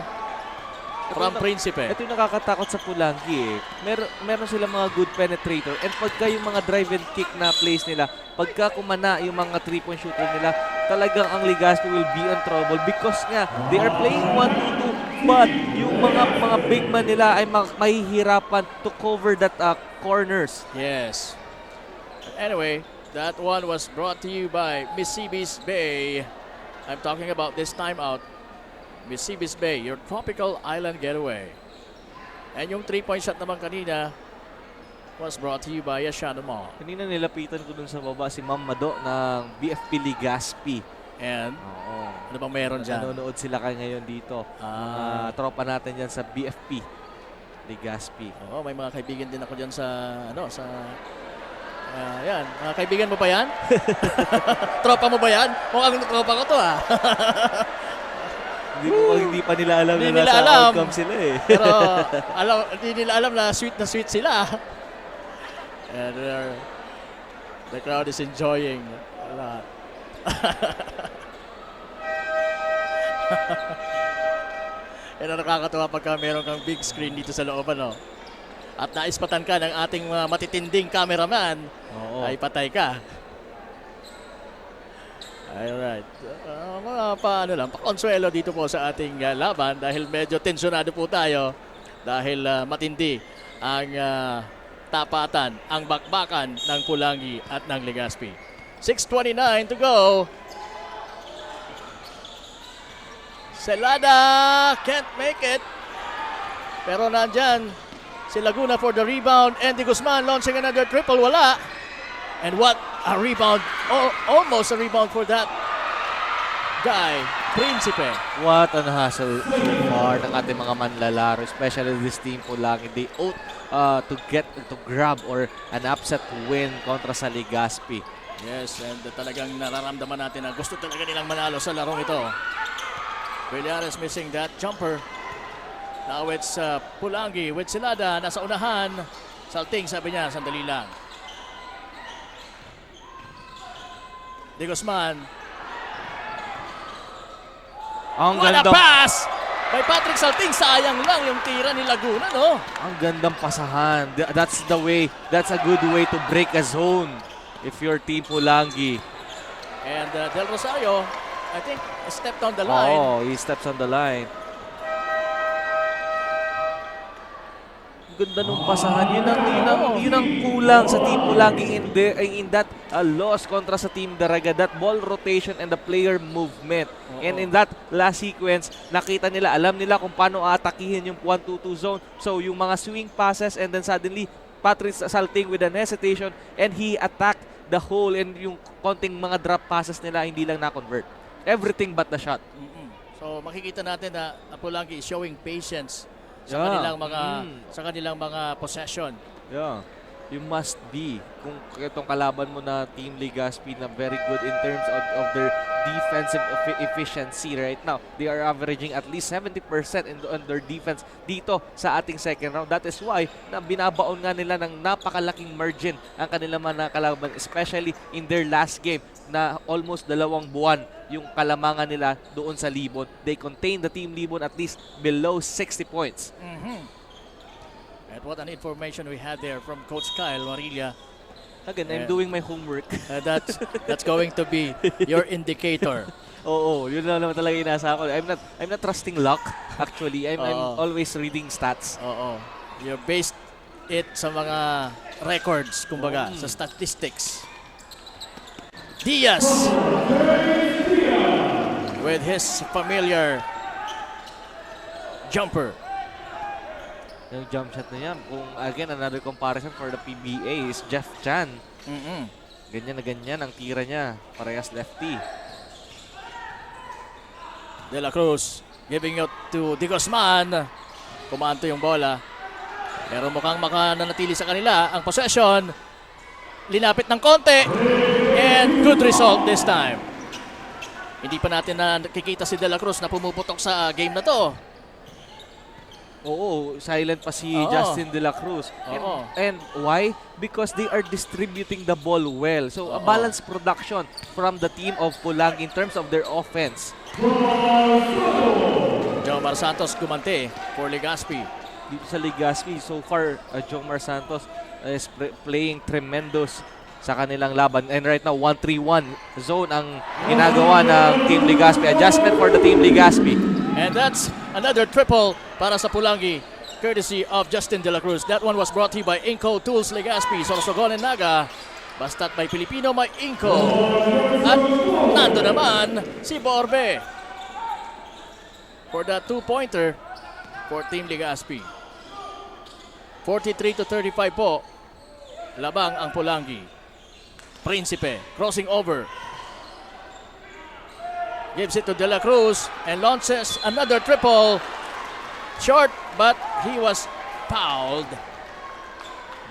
from Principe. Ito yung nakakatakot sa Pulangi eh. Mer meron silang mga good penetrator. And pagka yung mga drive and kick na plays nila, pagka kumana yung mga three-point shooter nila, talagang ang Legazpi will be in trouble because nga, they are playing one two two, but yung mga mga big man nila ay mahihirapan to cover that uh, corners. Yes. Anyway, that one was brought to you by Misibis Bay. I'm talking about this timeout. Misibis Bay, your tropical island getaway. And yung three-point shot naman kanina was brought to you by Asiano Mall. Kanina nilapitan ko dun sa baba si Ma'am Mado ng B F P Legazpi. And Oo. ano bang meron dyan? Nanonood sila kay ngayon dito. Ah. Mga tropa natin dyan sa B F P. Legazpi. Oo, may mga kaibigan din ako diyan sa ano, sa uh, yan. Mga kaibigan mo ba yan? Tropa mo ba yan? Mukhang tropa ko to ah. hindi mo hindi pa nila alam hindi na nila nasa alam. Outcome sila eh. Pero alam, hindi nila alam na sweet na sweet sila. And uh, the crowd is enjoying a lot. Yan ang nakakatawa pagka meron kang big screen dito sa loob, ano? At naispatan ka ng ating mga matitinding cameraman, Oo. ay patay ka. Alright. Ah, mga pa, ano lang, pakonsuelo dito po sa ating, ah, laban dahil medyo tensyonado po tayo dahil, ah, matindi ang, ah, tapatan, ang bakbakan ng Pulangi at ng Legazpi. Six twenty-nine to go. Celada can't make it. Pero nandyan si Laguna for the rebound. Andy Guzman launching another triple. Wala. And what a rebound. Oh, almost a rebound for that guy, Principe. What an hassle so far ng ating mga manlalaro, especially this team Pulangi. They ought uh, to get, to grab or an upset win kontra sa Legazpi. Yes, and talagang nararamdaman natin na gusto talaga nilang manalo sa larong ito. Villares missing that jumper. Now it's uh, Pulangi with Celada nasa unahan. Salting, sabi niya, sandali lang. De Guzman. Ang What a ganda, pass by Patrick Salting. Sayang lang yung tira ni Laguna, no? ang gandang pasahan. Th- That's the way. That's a good way to break a zone if you're Team Pulangi. And uh, Del Rosario, I think, stepped on the line. Oh, he steps on the line. Ang ganda nung pasahan. Yun ang, yun ang, yun ang kulang sa Team Pulangi in, the, in that uh, loss kontra sa Team Daraga. That ball rotation and the player movement. Oo. And in that last sequence, nakita nila, alam nila kung paano aatakihin yung one two two zone. So, yung mga swing passes and then suddenly, Patrick Salting with an hesitation and he attacked the hole and yung konting mga drop passes nila, hindi lang na-convert. Everything but the shot. Mm-mm. So makikita natin na Apulangi is showing patience sa Yeah. kanilang mga Mm. sa kanilang mga possession. Yeah. You must be. Kung itong kalaban mo na Team Legazpi na very good in terms of, of their defensive effi- efficiency right now. They are averaging at least seventy percent in, on their defense dito sa ating second round. That is why na binabaon nga nila ng napakalaking margin ang kanilang mga kalaban, especially in their last game na almost dalawang buwan yung kalamangan nila doon sa Libon. They contained the Team Libon at least below sixty points. Mhm. And what an information we had there from Coach Kyle Marilla. Again, I'm Yeah. doing my homework. Uh, that's that's going to be your indicator. Oo, yun lang naman talaga inaasahan ko. I'm not, I'm not trusting luck, actually. I'm, I'm Oo. always reading stats. Oo. You based it sa mga records, kumbaga, Mm. sa statistics. Diaz with his familiar jumper. Yung jump shot na yan. Kung, again, another comparison for the P B A is Jeff Chan. Mm-mm. Ganyan na ganyan ang tira niya. Parehas lefty. De La Cruz giving it to De Guzman. Kumanto yung bola. Pero mukhang makananatili sa kanila ang possession. Linapit ng konti. And good result this time. Hindi pa natin nakikita si De La Cruz na pumuputok sa game na to. Oo, silent pa si Oo. Justin De La Cruz. And, Oo. and why? Because they are distributing the ball well. So, a Oo. balanced production from the team of Pulang in terms of their offense. Jomar Santos gumanti for Legazpi. Dito sa Legazpi, so far, uh, Jomar Santos is pre- playing tremendous sa kanilang laban. And right now, one three one zone ang ginagawa ng Team Legazpi. Adjustment for the Team Legazpi. And that's another triple para sa Pulangi, courtesy of Justin De La Cruz. That one was brought to you by Inco Tools Legazpi, Sorsogon and Naga. Basta't may Pilipino, may Inco. At nando naman si Borbe for the two-pointer for Team Legazpi. Forty-three to thirty-five po. Labang ang Pulangi. Principe, crossing over. Gives it to De La Cruz and launches another triple. Short, but he was fouled.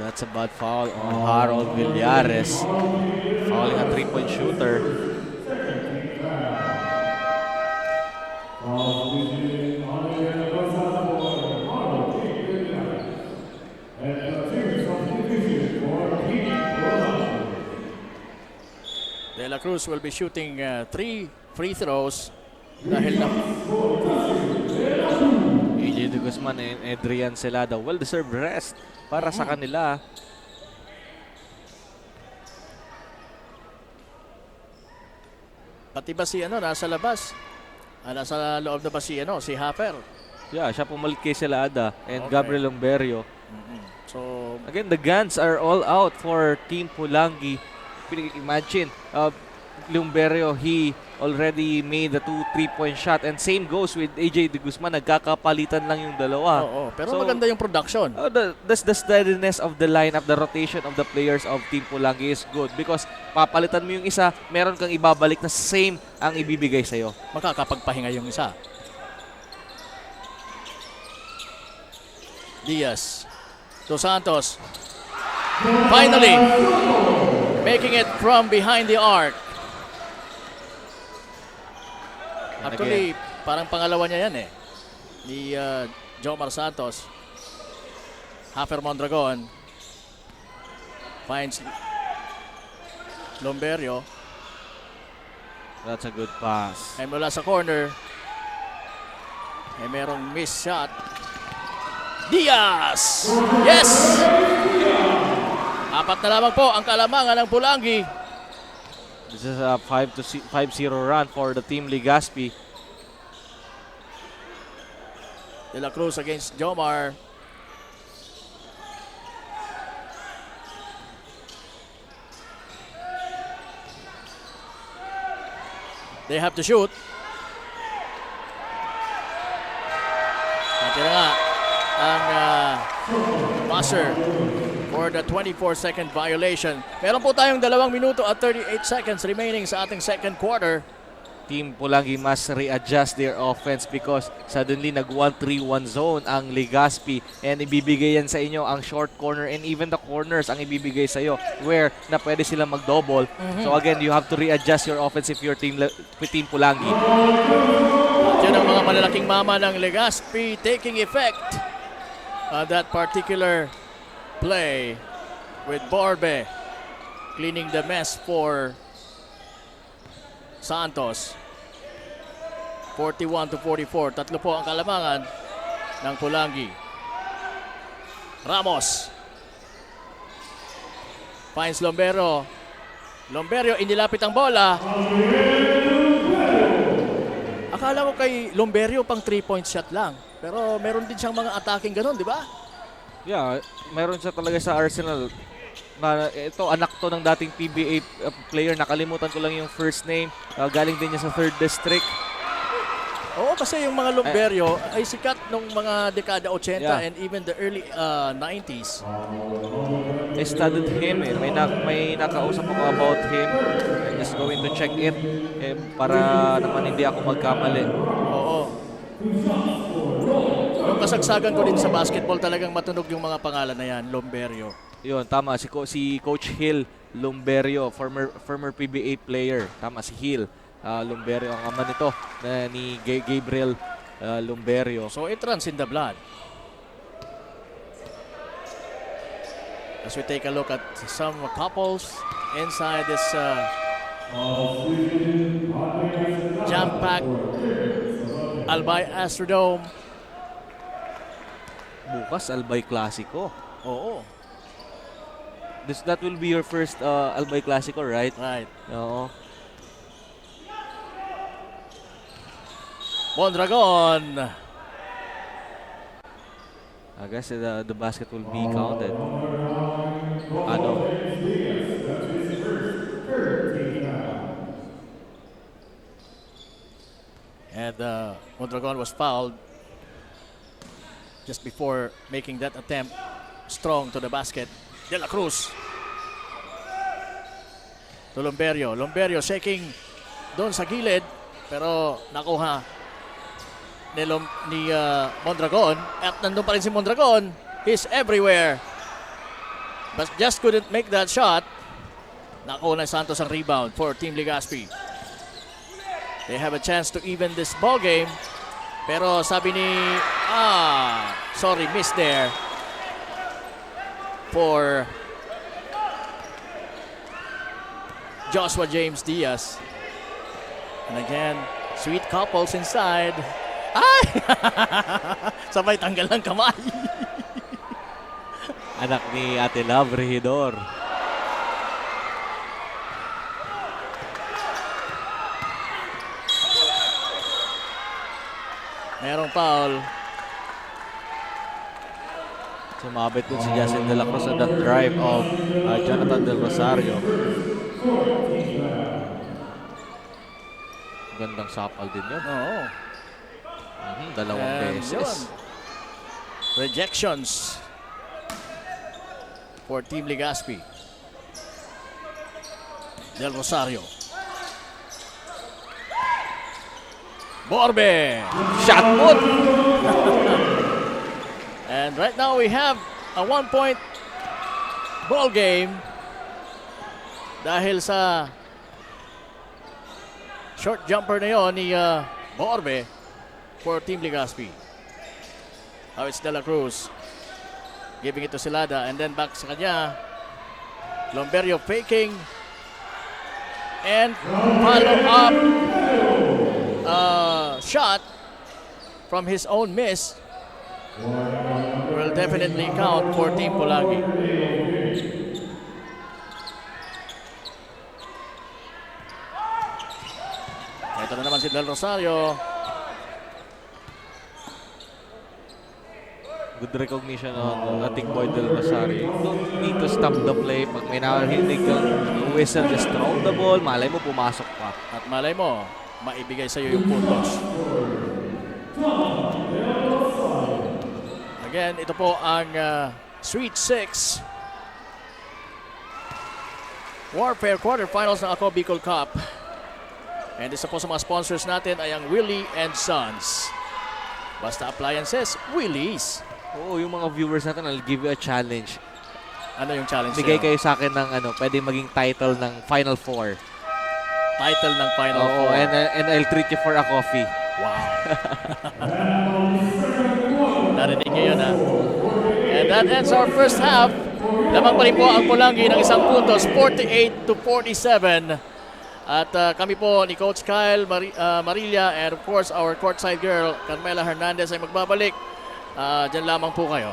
That's a bad foul on Harold Villares. Fouling a three-point shooter. De La Cruz will be shooting uh, three free throws dahil na A J De Guzman and Adrian Celada, well-deserved rest para sa kanila. Pati ba si ano, nasa labas? Ah, nasa loob na ba si ano, si Haffer? Yeah, siya pumalit kay Celada and Okay. Gabriel Lumberio. Mm-mm. So, Again, the Gans are all out for Team Pulangi. Imagine, uh, Lumberio, he already made the two three-point shot, and same goes with A J De Guzman. Nagkakapalitan lang yung dalawa. Oo, pero So, maganda yung production. Oh, the, the, the steadiness of the lineup, the rotation of the players of Team Pulangi is good because papalitan mo yung isa, meron kang ibabalik na same ang ibibigay sa'yo. Makakapagpahinga yung isa. Diaz. Dos Santos. Finally, making it from behind the arc. And Actually, parang pangalawa niya yan eh. Ni uh, Jomar Santos. Haffer Mondragon. Finds Lumberio. That's a good pass. Ay mula sa corner. Ay merong miss shot. Diaz! Yes! Apat na lamang po ang kalamangan ng Pulangi. This is a five to si- five zero run for the Team Legazpi. De La Cruz against Jomar. They have to shoot. Pati na nga ang uh, buzzer for the twenty-four second violation. Meron po tayong dalawang minuto at thirty-eight seconds remaining sa ating second quarter. Team Pulangi must readjust their offense because suddenly nag one three one zone ang Legazpi, and ibibigay yan sa inyo, ang short corner and even the corners ang ibibigay sa iyo where na pwede silang mag-double. So again, you have to readjust your offense if you're Team Le- Team Pulangi. At yun ang mga malalaking mama ng Legazpi taking effect on that particular play with Borbe cleaning the mess for Santos. Forty-one to forty-four. Tatlo po ang kalamangan ng Pulangi. Ramos. Finds Lombero. Lombero, inilapit ang bola. Akala ko kay Lombero pang three-point shot lang. Pero meron din siyang mga attacking ganun, di ba? Yeah, meron siya talaga sa arsenal. Na, ito, anak to ng dating P B A uh, player. Nakalimutan ko lang yung first name. Uh, galing din niya sa third district. Oo, kasi yung mga Lombero ay sikat nung mga dekada ochenta Yeah. and even the early uh, nineties. I studied him eh. May, na, may nakausap ako about him. I'm just going to check it eh, para naman hindi ako magkamali. Oo. Nung kasagsagan ko din sa basketball, talagang matunog yung mga pangalan na yan, Lombero. Yun, tama. Si, Co- si Coach Hill Lumberio, former former P B A player. Tama, si Hill ah, Lumberio ang ama nito, na ni Ga- Gabriel ah, Lumberio. So it runs in the blood. As we take a look at some couples inside this uh, jam-packed Albay Astrodome. Bukas, Albay Clasico. Oo. This, that will be your first uh, Albay Clasico, right? Right. Oo. Mondragon. I guess the, the basket will be counted. Ano? And uh, Mondragon was fouled just before making that attempt. Strong to the basket. De La Cruz. To Lomberio. Lomberio shaking doon sa gilid. Pero nakuha ni, Lom- ni uh, Mondragon. At nandun pa rin si Mondragon. He's everywhere. But just couldn't make that shot. Nakuha ni Santos ang rebound for Team Legazpi. They have a chance to even this ball game. Pero sabi ni... Ah, sorry, miss there. For Joshua James Diaz. And again, sweet couples inside. Ay! Sabay tanggal ng kamay. Anak ni Ate Love Regidor. Merong foul. Sumabit dun si Justin De La Cruz sa that drive of uh, Jonathan Del Rosario. Gandang sapal din yun. Oo. Mhm, dalawang And beses. Yun. Rejections for Team Legazpi. Del Rosario. Borbe! Shot put! And right now we have a one-point ball game dahil sa short jumper na yon ni uh, Borbe for Team Legazpi. Now it's De La Cruz giving it to Celada and then back sa kanya. Lomberio faking and follow up uh, shot from his own miss will definitely count for Team Polangi. Ito na naman si Del Rosario. Good recognition on Ating Boy Del Rosario. You don't need to stop the play. Pag may narinig kang whistle, just throw the ball. Malay mo, pumasok pa. At malay mo, maibigay sa'yo yung puntos. Again, ito po ang uh, Sweet six Warfare Quarterfinals ng Ako Bicol Cup. And isa po sa mga sponsors natin ay ang Willie and Sons. Basta appliances, Willie's. Oo, yung mga viewers natin, I'll give you a challenge. Ano yung challenge Bigay sa'yo? kayo sa akin ng ano, pwedeng maging title ng Final Four. Title ng Final Oo, Four. and, and I'll treat you for a coffee. Wow. Narinig nyo yun, ha? And that ends our first half. Lamang pa rin po ang Polangi ng isang puntos, forty-eight to forty-seven. At ah, kami po ni Coach Kyle Mari- ah, Marilla and of course our courtside girl, Carmela Hernandez ay magbabalik. Ah, diyan lamang po kayo.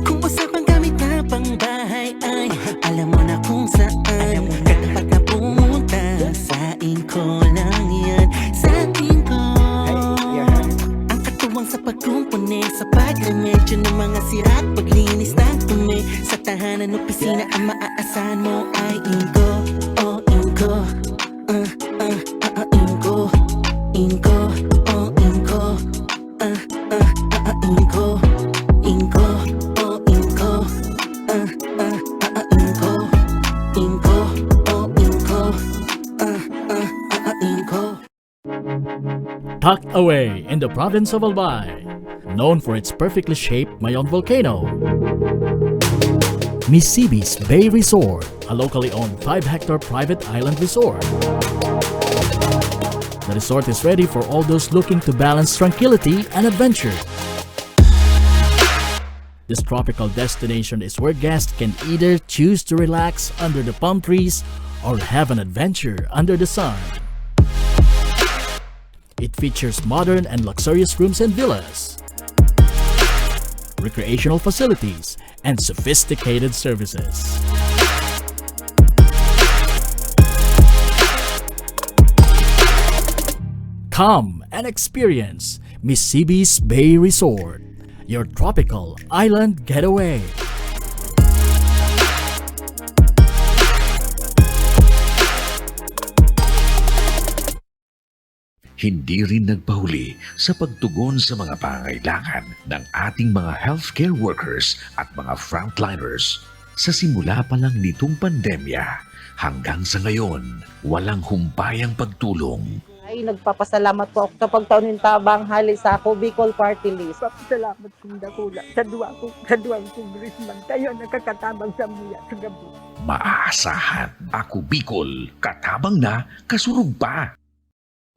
Kung usapang gamit na pangbahay ay alam mo na kung saan ka dapat na pumunta. Sa Inko lang yan, sa Inko. Ang katuwang sa pagkumpuni, sa pagremedyo ng mga sira at paglinis ng tumi. Sa tahanan, opisina, ang maaasahan mo ay Inko. Oh, Inko. Ah, ah, ah, ah, Inko. Inko, oh, Inko. Ah, ah, ah, ah, Inko. Inko, oh, Inko. Ah, ah, ah, ah, Inko. Inko, oh, Inko. Ah, ah, ah, ah, Inko. Tucked away in the province of Albay, known for its perfectly shaped Mayon volcano. Misibis Bay Resort, a locally owned five-hectare private island resort. The resort is ready for all those looking to balance tranquility and adventure. This tropical destination is where guests can either choose to relax under the palm trees or have an adventure under the sun. It features modern and luxurious rooms and villas, recreational facilities, and sophisticated services. Come and experience Misibis Bay Resort, your tropical island getaway. Hindi rin nagpahuli sa pagtugon sa mga pangangailangan ng ating mga healthcare workers at mga frontliners. Sa simula pa lang nitong pandemya, hanggang sa ngayon, walang humpay ang pagtulong. Ay, nagpapasalamat po ako sa pagtao nin tabang hali sa Ako Bicol Party List. Papasalamat kong dakula sa duwa ko, sa duwang congressman. Kayo nakakatabang sa mga sa gabi. Maaasahan, Ako Bicol, katabang na, kasurog pa.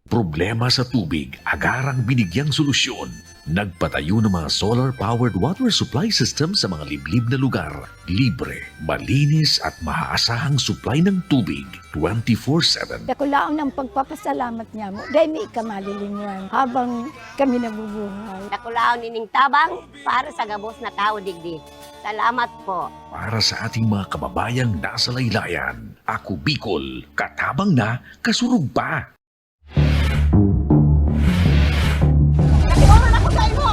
Problema sa tubig, agarang binigyang solusyon. Nagpatayo ng mga solar-powered water supply system sa mga liblib na lugar. Libre, malinis at maasahang supply ng tubig twenty-four seven. Dakulaon ang pagpapasalamat niamo dahil may ika malilingwan habang kami nabubuhay. Dakulaon ining tabang para sa gabos na tao digdi. Salamat po. Para sa ating mga kababayang nasa laylayan, Ako Bicol, katabang na, kasurog pa. Nag-iuran ako sa imo.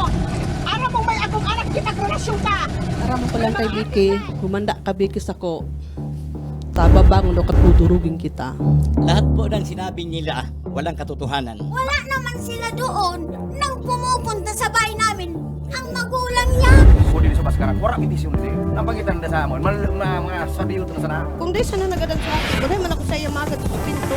Aram mo may akong anak, kitagrelasyon ka. Aram ko lang kay Vicky, humanda ka, Vicky, sako. Tabang o katudurugin kita. Lahat po ng sinabi nila, walang katotohanan. Wala naman sila doon nang pumupunta sa bahay namin ang magulang niya. Kung dili sa Baskara, wala kitis yung dili. Ang pangitan na sa amon, mal-, ma-, mga sabiyoton na sana. Kung di sana nagadan sa akin, wala man ako sa iya magad sa pinto.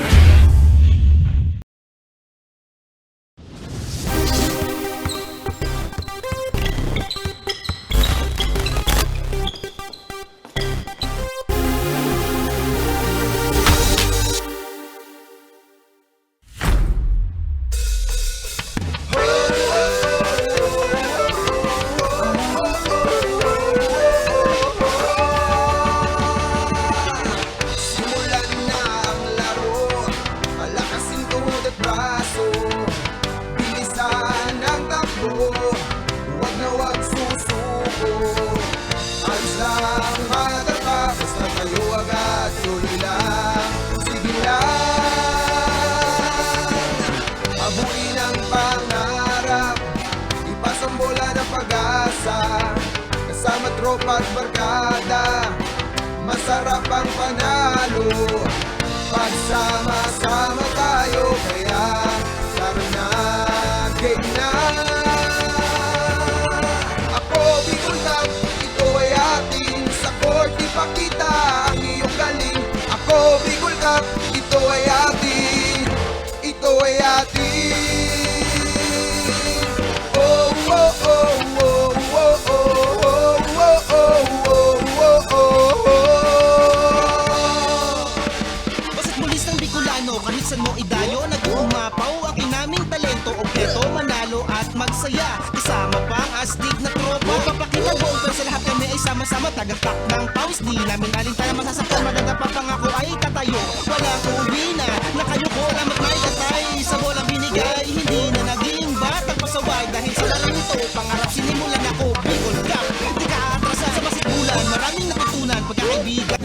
Simulan na ang laro, palakasin tuhod at braso. Bilisan ang takbo, huwag na huwag susuko. Ayos lang, mga tropa, basta kayo agad, tuloy lang, sige lang. Abuin ang pangarap, ipasa ang bola ng pag-asa. Kasama tropa at barkada, masarap ang panalo. Pagsama-sama tayo, kaya tara na, game na. Ako, Bicol Cup, ito ay atin. Sa court, ipakita ang iyong galing. Ako, Bicol Cup, ito ay atin. Ito ay atin. Oh, oh, oh. Basta't bulis ng Bicolano, kahit saan mo idayo, nag-uumapaw ang kinaming talento, obheto, manalo at magsaya. Kasama pang astig na tropa, papakita buong pwersa, lahat kami ay sama-sama, tagaktak ng pawis, di namin alintana masasaktan, madadapa pangako ay tatayo. Walang uuwi na, nakayuko, lamat may atay, sa bolang binigay, hindi na naging batang pasaway, dahil sa larong ito, pangarap sinimulan ako, Bicol Cup, di ka aatrasan, sa basketbulan, maraming natutunan, pagkakaibigan.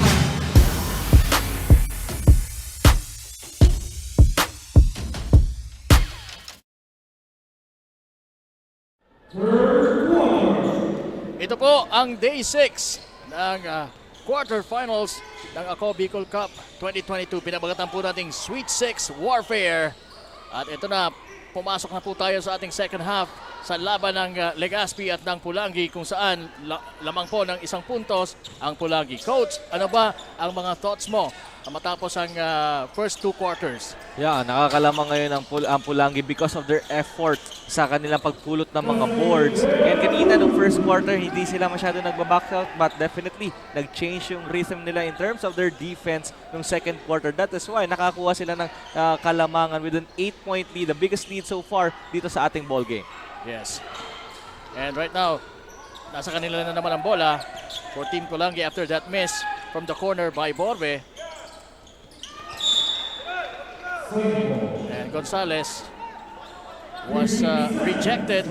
Ito po ang day six ng, ah, quarterfinals ng Ako Bicol Cup twenty twenty-two. Pinabagatan po nating Sweet six Warfare. At ito na, pumasok na po tayo sa ating second half sa laban ng, ah, Legazpi at ng Pulangi, kung saan la-, lamang po ng isang puntos ang Pulangi. Coach, ano ba ang mga thoughts mo matapos ang, ah, first two quarters? Yeah, nakakalamang ngayon ang Pul-, ang Pulangi because of their effort sa kanilang pagpulot ng mga boards. And kanina, nung first quarter, hindi sila masyado nagba-box out, but definitely, nag-change yung rhythm nila in terms of their defense nung second quarter. That is why nakakuha sila ng, ah, kalamangan with an eight-point lead, the biggest lead so far dito sa ating ball game. Yes. And right now, nasa kanila na naman ang bola for Team Pulangi after that miss from the corner by Borbe. And Gonzalez was, uh, rejected.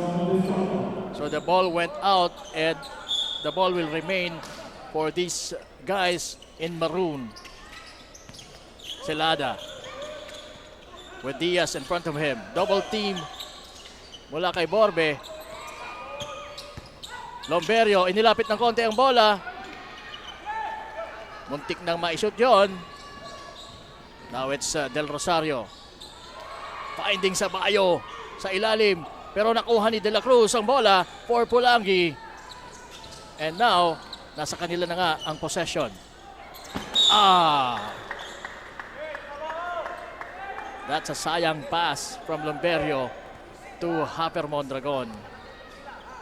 So the ball went out and the ball will remain for these guys in maroon. Celada. With Diaz in front of him. Double team mula kay Borbe. Lomberio, inilapit ng konti ang bola. Muntik nang maishoot yon. Now it's uh, Del Rosario. Finding Sabayo sa ilalim. Pero nakuha ni De La Cruz ang bola for Pulangi. And now, nasa kanila na nga ang possession. Ah! That's a sayang pass from Lomberio to Hafer Mondragon.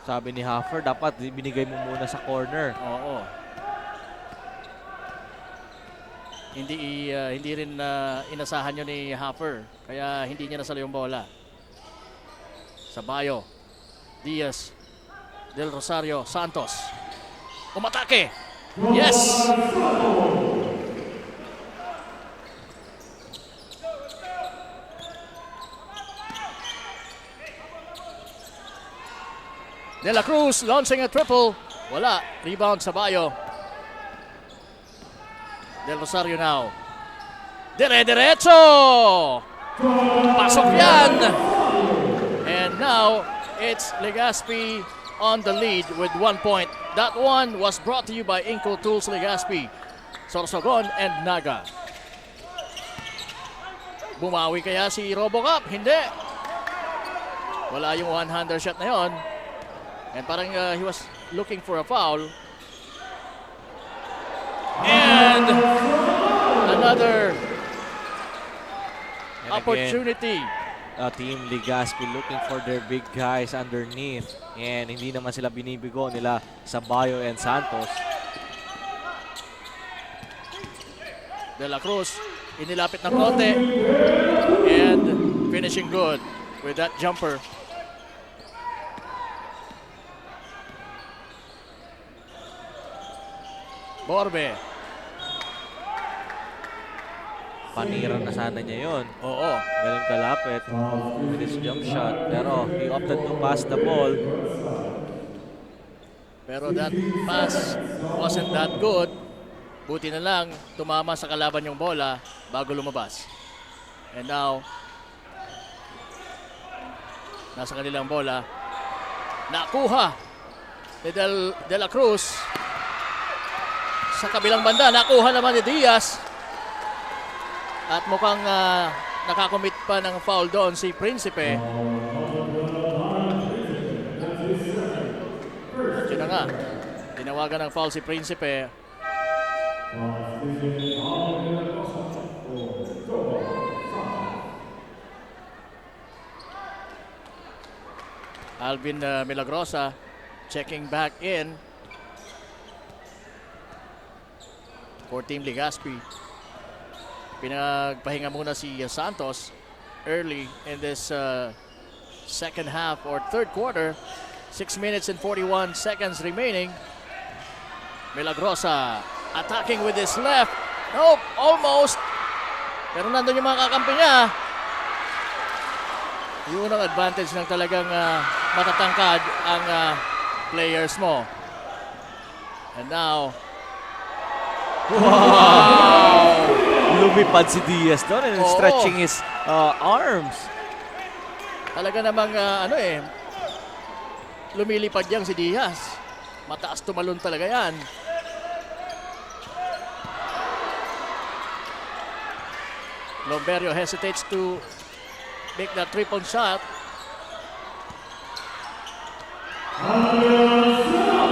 Sabi ni Hafer, dapat binigay mo muna sa corner. Oo. Hindi i- ah, hindi rin ah, inasahan yun ni Hafer. Kaya hindi niya nasalo yung bola. Sabayo. Diaz. Del Rosario. Santos. Umatake. Yes! De La Cruz launching a triple. Wala. Rebound Sabayo. Del Rosario now. Dire-diretso! Pasok yan! And now, it's Legazpi on the lead with one point. That one was brought to you by Inco Tools Legazpi, Sorsogon and Naga. Bumawi kaya si Robocop? Hindi. Wala yung one-hander shot na yon. And parang uh, he was looking for a foul. And another And again, opportunity. uh, Team Legazpi looking for their big guys underneath. And hindi naman sila binibigo nila Sabayo and Santos. De La Cruz, inilapit ng konti. And finishing good with that jumper. Borbe. Panira na sana niya yon. Oo. Ganun kalapit with his jump shot. Pero he opted to pass the ball. Pero that pass wasn't that good. Buti na lang, tumama sa kalaban yung bola bago lumabas. And now, nasa kanilang bola. Nakuha ni Del, De La Cruz. Sa kabilang banda, nakuha naman ni Diaz. At mukhang ah, nakakomit pa ng foul doon si Principe. At yun na nga, tinawagan ng foul si Principe. Alvin uh, Milagrosa checking back in for Team Legazpi. Pinagpahinga muna si uh, Santos early in this uh, second half or third quarter. Six minutes and forty-one seconds remaining. Milagrosa attacking with his left. Nope, almost. Pero nandun yung mga kakampi niya. Yun ang advantage ng talagang ah, matatangkad ang ah, players mo. And now, Wow! Lumipad si Diaz doon and Oo. Stretching his uh, arms. Talaga namang ah, ano eh, lumilipad yang si Diaz. Mataas tumalon talaga yan. Lomberio hesitates to make that triple shot.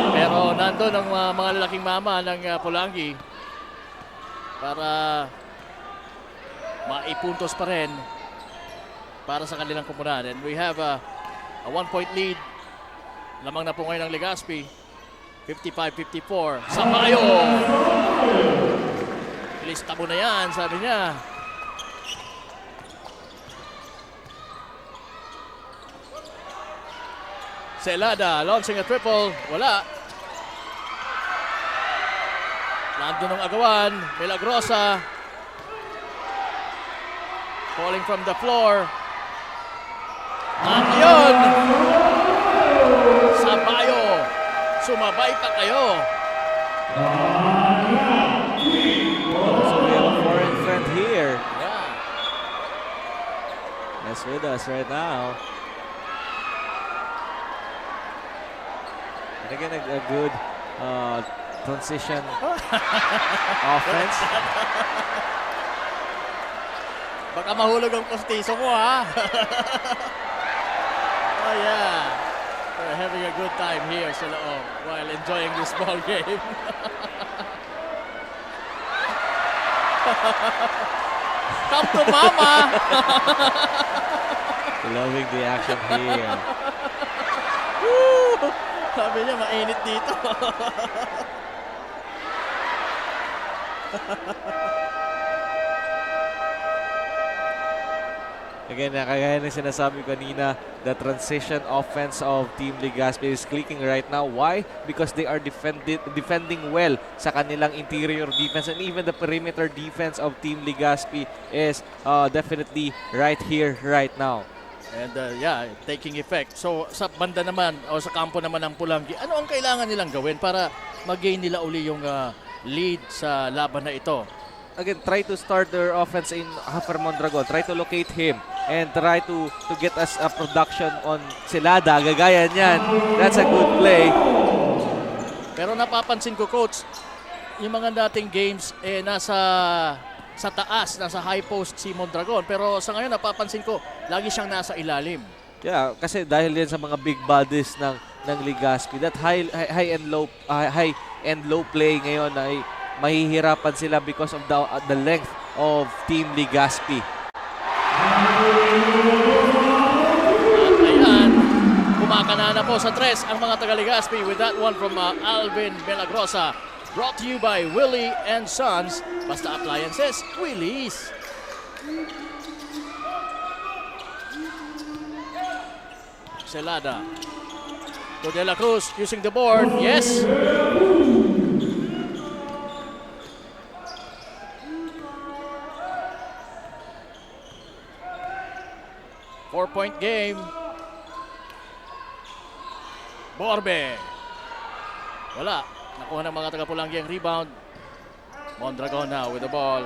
Pero nandun ang uh, mga lalaking mama ng uh, Pulangi para maipuntos pa rin para sa kanilang komunidad. And we have a, a one-point lead. Lamang na po ngayon ang Legazpi. fifty-five fifty-four. Sampayo! Ilista mo na yan, sabi niya. Celada launching a triple. Wala. Nandun ang agawan. Milagrosa. Calling from the floor. At yun! Sabayo, sumabay pa kayo. So we have a foreign friend here. Yeah. That's right now. And again, a, a good uh, transition offense. Baka mahulog ang postiso mo, ha? Oh, yeah. We're having a good time here sa loob while enjoying this ball game. Come to mama! Loving the action here. Woo! Sabi niya, mainit dito. Again, na kagaya ng sinasabi ko kanina, the transition offense of Team Legazpi is clicking right now. Why? Because they are defended, defending well sa kanilang interior defense, and even the perimeter defense of Team Legazpi is uh, definitely right here, right now. And uh, yeah, taking effect. So sa banda naman o sa kampo naman ng Pulanggi, ano ang kailangan nilang gawin para mag-gain nila uli yung uh, lead sa laban na ito? Again, try to start their offense in Hafer Mondragon. Try to locate him and try to to get us a production on Celada. Gagaya niyan. That's a good play. Pero napapansin ko, coach, yung mga dating games, eh, nasa sa taas, nasa high post si Mondragon. Pero sa ngayon, napapansin ko, lagi siyang nasa ilalim. Yeah, kasi dahil yan sa mga big bodies ng ng Legazpi, that high high, high and low uh, high and low play ngayon ay mahihirapan sila because of the uh, the length of Team Legazpi. At ayan, kumakana na po sa tres ang mga taga Legazpi with that one from uh, Alvin Milagrosa. Brought to you by Willie and Sons. Basta appliances, Willie's. Celada. To De La Cruz using the board. Yes! Four-point game. Borbe. Wala. Nakuha ng mga taga-Pulanggi ang rebound. Mondragon now with the ball.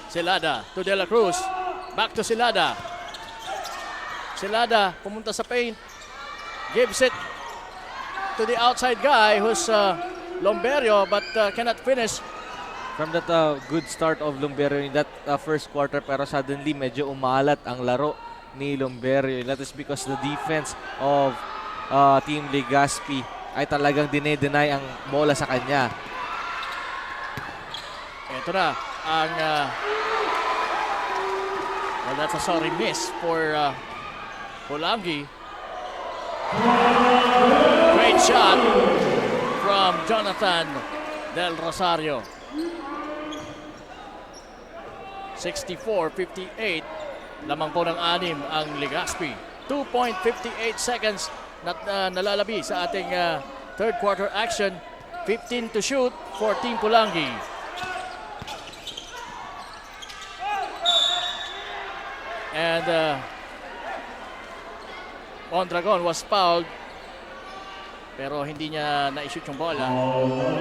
Celada to De La Cruz. Back to Celada. Celada pumunta sa paint. Gives it to the outside guy who's uh, Lomberio but uh, cannot finish. From that uh, good start of Lomberio in that uh, first quarter, pero suddenly medyo umalat ang laro ni Lomberio. That is because the defense of uh, Team Legazpi ay talagang dine-deny ang bola sa kanya. Ito na ang uh, well, that's a sorry miss for uh, Polangi. Great shot from Jonathan Del Rosario. Sixty-four fifty-eight, lamang po ng anim ang Legazpi. Two point fifty-eight seconds na uh, nalalabi sa ating uh, third quarter action. Fifteen to shoot, fourteen Polangi. And uh, Mondragon was fouled. Pero hindi niya na-shoot yung bola.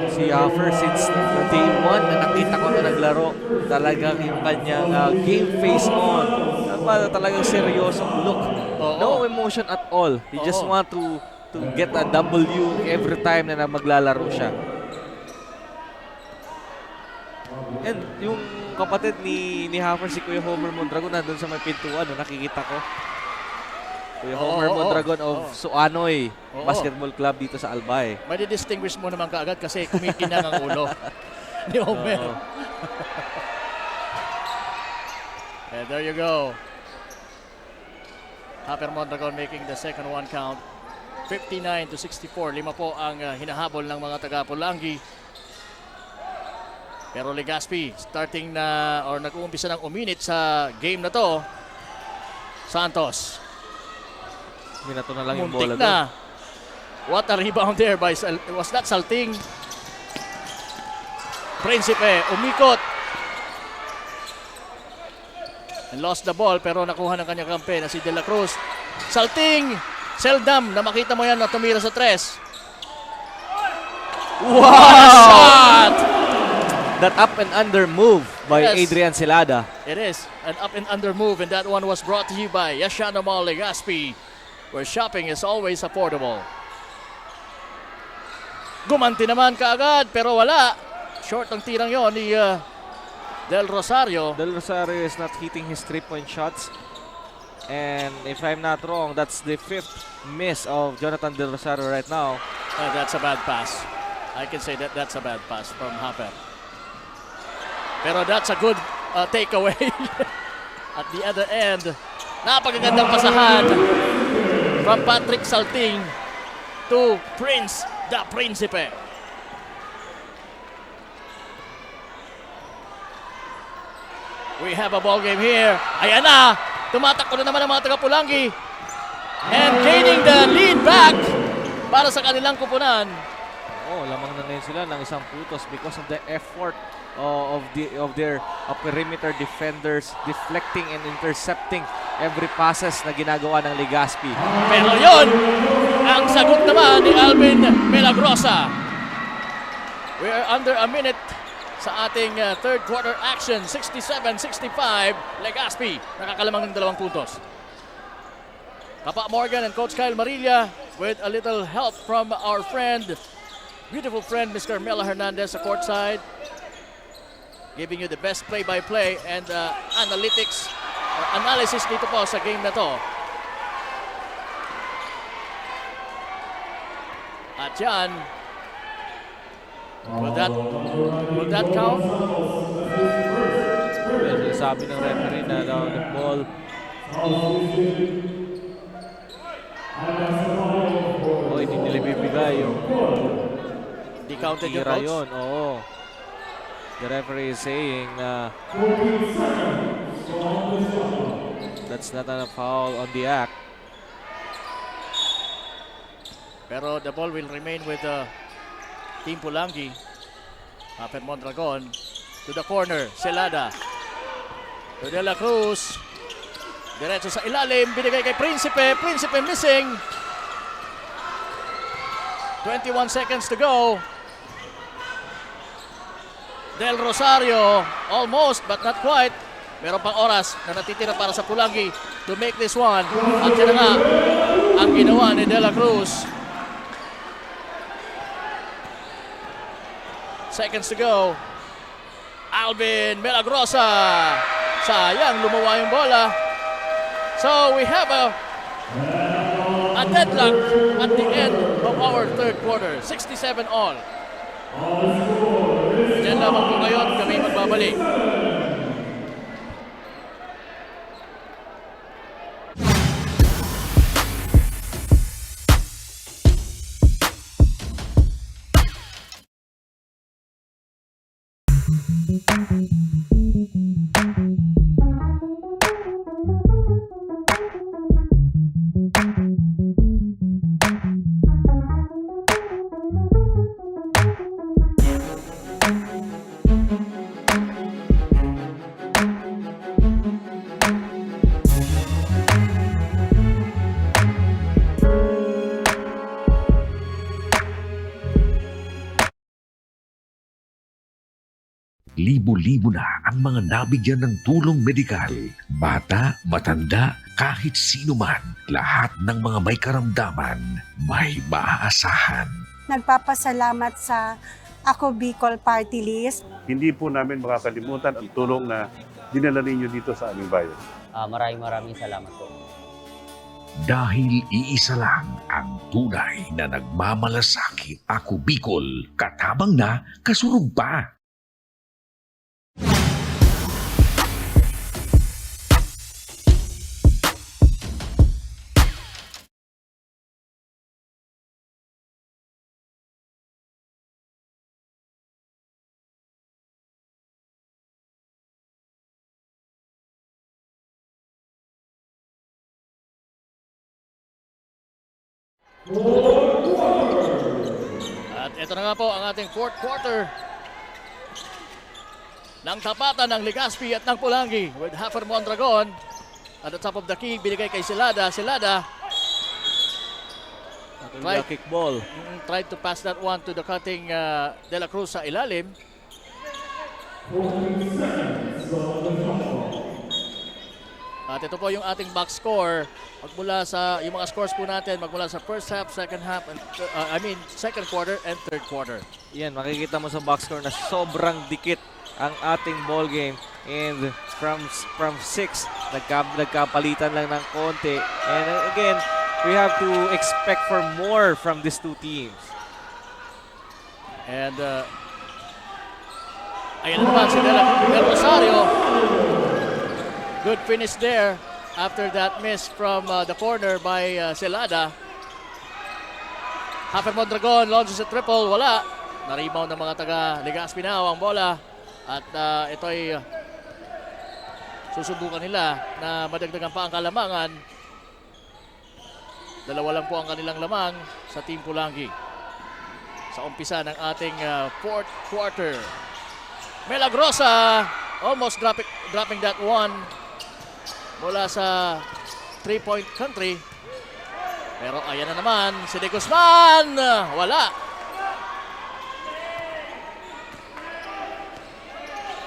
Si Hafer, since day one na nakita ko na naglaro, talagang yung kanyang uh, game face on. Talagang seryosong look. Oo. No emotion at all. He Oo. just want to to get a W every time na, na maglalaro siya. And yung kapatid ni ni Hafer, si Kuya Homer Mondragon, nandun sa may pintuan, no, nakikita ko. Kuya Homer Oo, oo. Mondragon of Oo. Suanoy Oo. Basketball Club dito sa Albay. May distinguish mo naman kaagad kasi kumikinang ang ulo ni Homer. Oo. And there you go. Hafer Mondragon making the second one count. Fifty-nine to sixty-four. Lima po ang uh, hinahabol ng mga taga Polangi. Pero Legazpi starting na or nag-uumpisa ng uminit sa game na to. Santos. Minato na lang yung bola na. What a rebound there by Sal was that Salting? Prinsipe, umikot. And lost the ball pero nakuha ng kanyang kampe na si De La Cruz. Salting! Seldom na makita mo yan na tumira sa tres. Wow! What a shot! That up and under move by Yes. Adrian Celada. It is an up and under move, and that one was brought to you by Yashano Mall Legazpi, where shopping is always affordable. Gumanti naman kaagad, pero wala. Short ang tirang yon ni uh, Del Rosario. Del Rosario is not hitting his three-point shots. And if I'm not wrong, that's the fifth miss of Jonathan Del Rosario right now. Uh, that's a bad pass. I can say that that's a bad pass from Hafer. Pero that's a good uh, takeaway. At the other end, napakagandang pasahan from Patrick Salting to Prince the Principe. We have a ball game here. Ayan na! Tumatakbo na naman ang mga taga-Pulangi. And gaining the lead back para sa kanilang kupunan. Oo, lamang na ngayon sila ng isang puntos because of the effort uh, of the of their uh, perimeter defenders deflecting and intercepting every passes na ginagawa ng Legazpi. Pero yon, ang sagot naman ni Alvin Milagrosa. We are under a minute sa ating uh, third quarter action. sixty-seven sixty-five, Legazpi nakakalamang ng dalawang puntos. Kapa Morgan and Coach Kyle Marilla with a little help from our friend, beautiful friend, Miss Carmela Hernandez sa courtside. Giving you the best play-by-play and uh, analytics or analysis dito po sa game na to. At yan, will that, will that count? Well, sabi ng referee na down the ball. Oh, hindi nila bibigay yung Di counted yung tira coach? Yun. Oo. The referee is saying uh, that's not a foul on the act. Pero the ball will remain with uh, Team Pulangi. Hafer Mondragon to the corner. Celada. To De La Cruz. Diretso sa ilalim. Binigay kay Principe. Principe missing. twenty-one seconds to go. Del Rosario, almost but not quite. Meron pang oras na natitira para sa Pulangi to make this one. At yan na nga ang ginawa ni De La Cruz. Seconds to go. Alvin Milagrosa. Sayang, lumuwa yung bola. So we have a, a deadlock at the end of our third quarter. sixty-seven all. Diyan lamang po ngayon kami magbabalik. Libo-libo na ang mga nabigyan ng tulong medikal. Bata, matanda, kahit sino man, lahat ng mga may karamdaman, may maaasahan. Nagpapasalamat sa Ako Bicol Party List. Hindi po namin makakalimutan ang tulong na dinala ninyo dito sa aming bayan. Ah, maraming maraming salamat po. Dahil iisa lang ang tunay na nagmamalasakit. Ako Bicol, katabang na, kasurog pa. At ito na nga po ang ating fourth quarter ng tapatan ng Legazpi at ng Pulangi with Hafer Mondragon at the top of the key, binigay kay Celada. Celada Atong kick ball. Mm, tried to pass that one to the cutting uh, De La Cruz sa ilalim. Fourteen seconds on the shot clock. At ito po yung ating box score. Magmula sa, yung mga scores po natin, magmula sa first half, second half, and, uh, I mean, second quarter and third quarter. Yan, makikita mo sa box score na sobrang dikit ang ating ball game. And from from six, nagka, nagkapalitan lang ng konti. And again, we have to expect for more from these two teams. And uh, ayan na naman si Del, Del Rosario. Good finish there after that miss from uh, the corner by uh, Celada. Hopper Mondragon launches a triple, wala. Na-rebound ng mga taga Legazpi Nao ang bola. At uh, ito'y uh, susubukan nila na madagdagan pa ang kalamangan. Dalawa lang po ang kanilang lamang sa Team Pulangi. Sa umpisa ng ating uh, fourth quarter. Milagrosa almost dropping, dropping that one mula sa three-point country. Pero ayan na naman, si De Guzman! Wala!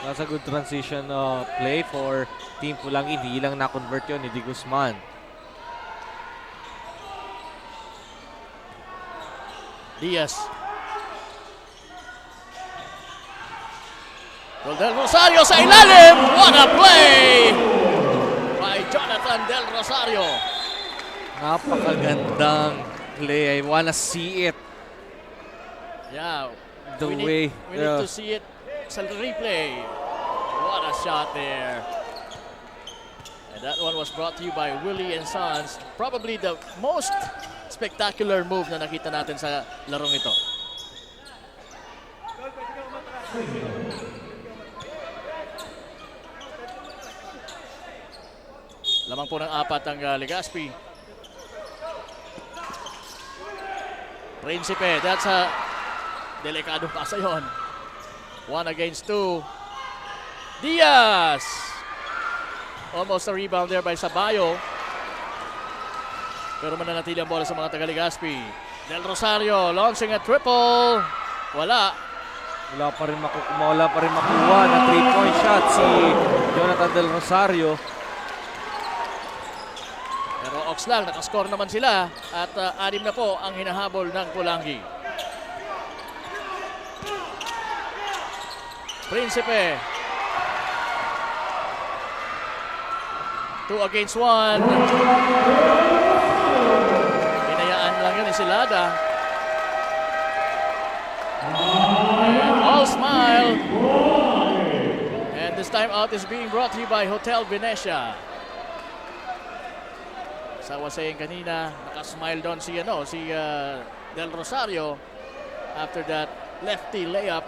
That's a good transition uh, play for Team Pulangi. Hindi lang na-convert yun ni De Guzman. Diaz. Del Rosario sa ilalim. What a play by Jonathan Del Rosario. Napakagandang play. I wanna see it. Yeah. The we need, way. We need to see it sa replay. What a shot there. And that one was brought to you by Willie and Sons. Probably the most spectacular move na nakita natin sa larong ito. Lamang po ng apat ang uh, Legazpi. Prinsipe, that's a delikadong pasa yon. One against two. Diaz! Almost a rebound there by Sabayo. Pero mananatili ang bola sa mga taga Legazpi. Del Rosario launching a triple. Wala. Wala pa rin makukuha, wala pa rin makuha na three-point shot si Jonathan Del Rosario. Pero oks lang, nakascore naman sila at uh, anim na po ang hinahabol ng Pulangi. Prinsipe. Two against one. Hinayaan lang yun ni Celada. All smile. And this time out is being brought to you by Hotel Venecia. Sa wasayang kanina, nakasmile doon si, ano, si uh, Del Rosario after that lefty layup.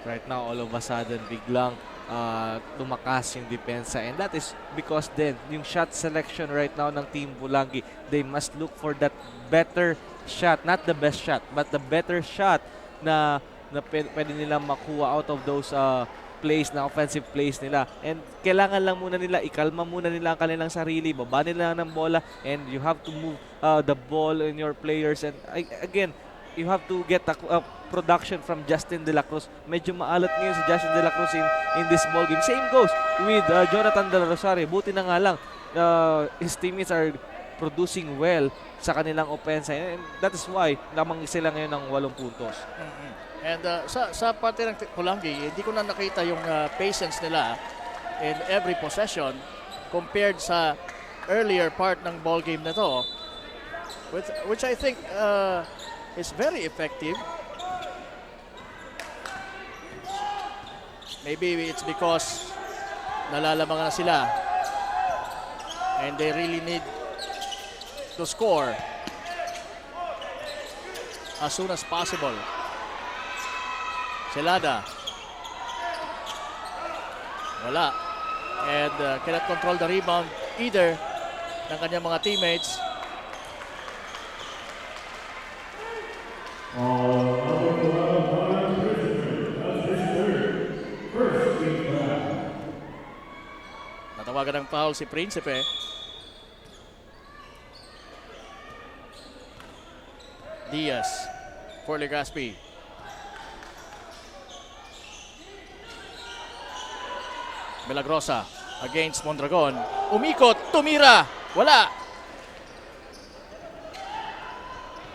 Right now, all of a sudden, biglang uh, tumakas yung depensa. And that is because then, yung shot selection right now ng Team Pulangi, they must look for that better shot. Not the best shot, but the better shot na na pwede nilang makuha out of those uh, plays na offensive plays nila. And kailangan lang muna nila, ikalma muna nila ang kanilang sarili, baba nila ng bola, and you have to move uh, the ball in your players. And again, you have to get a, a production from Justin De La Cruz. Medyo maalat ngayon si Justin De La Cruz in, in this ball game. Same goes with uh, Jonathan Del Rosario. Buti na nga lang, uh, his teammates are producing well sa kanilang opensa. And that is why lamang sila ngayon ng walong puntos. Mm-hmm. And uh, sa, sa parte ng Pulangi, hindi ko na nakita yung uh, patience nila in every possession compared sa earlier part ng ball game na to, which, which I think uh, is very effective. Maybe it's because nalalamangan na sila and they really need to score as soon as possible. Celada. Wala. And uh, cannot control the rebound either ng kanyang mga teammates. Natawagan ng foul si Prinsipe. Diaz for Legazpi. Milagrosa against Mondragon. Umikot, tumira, wala.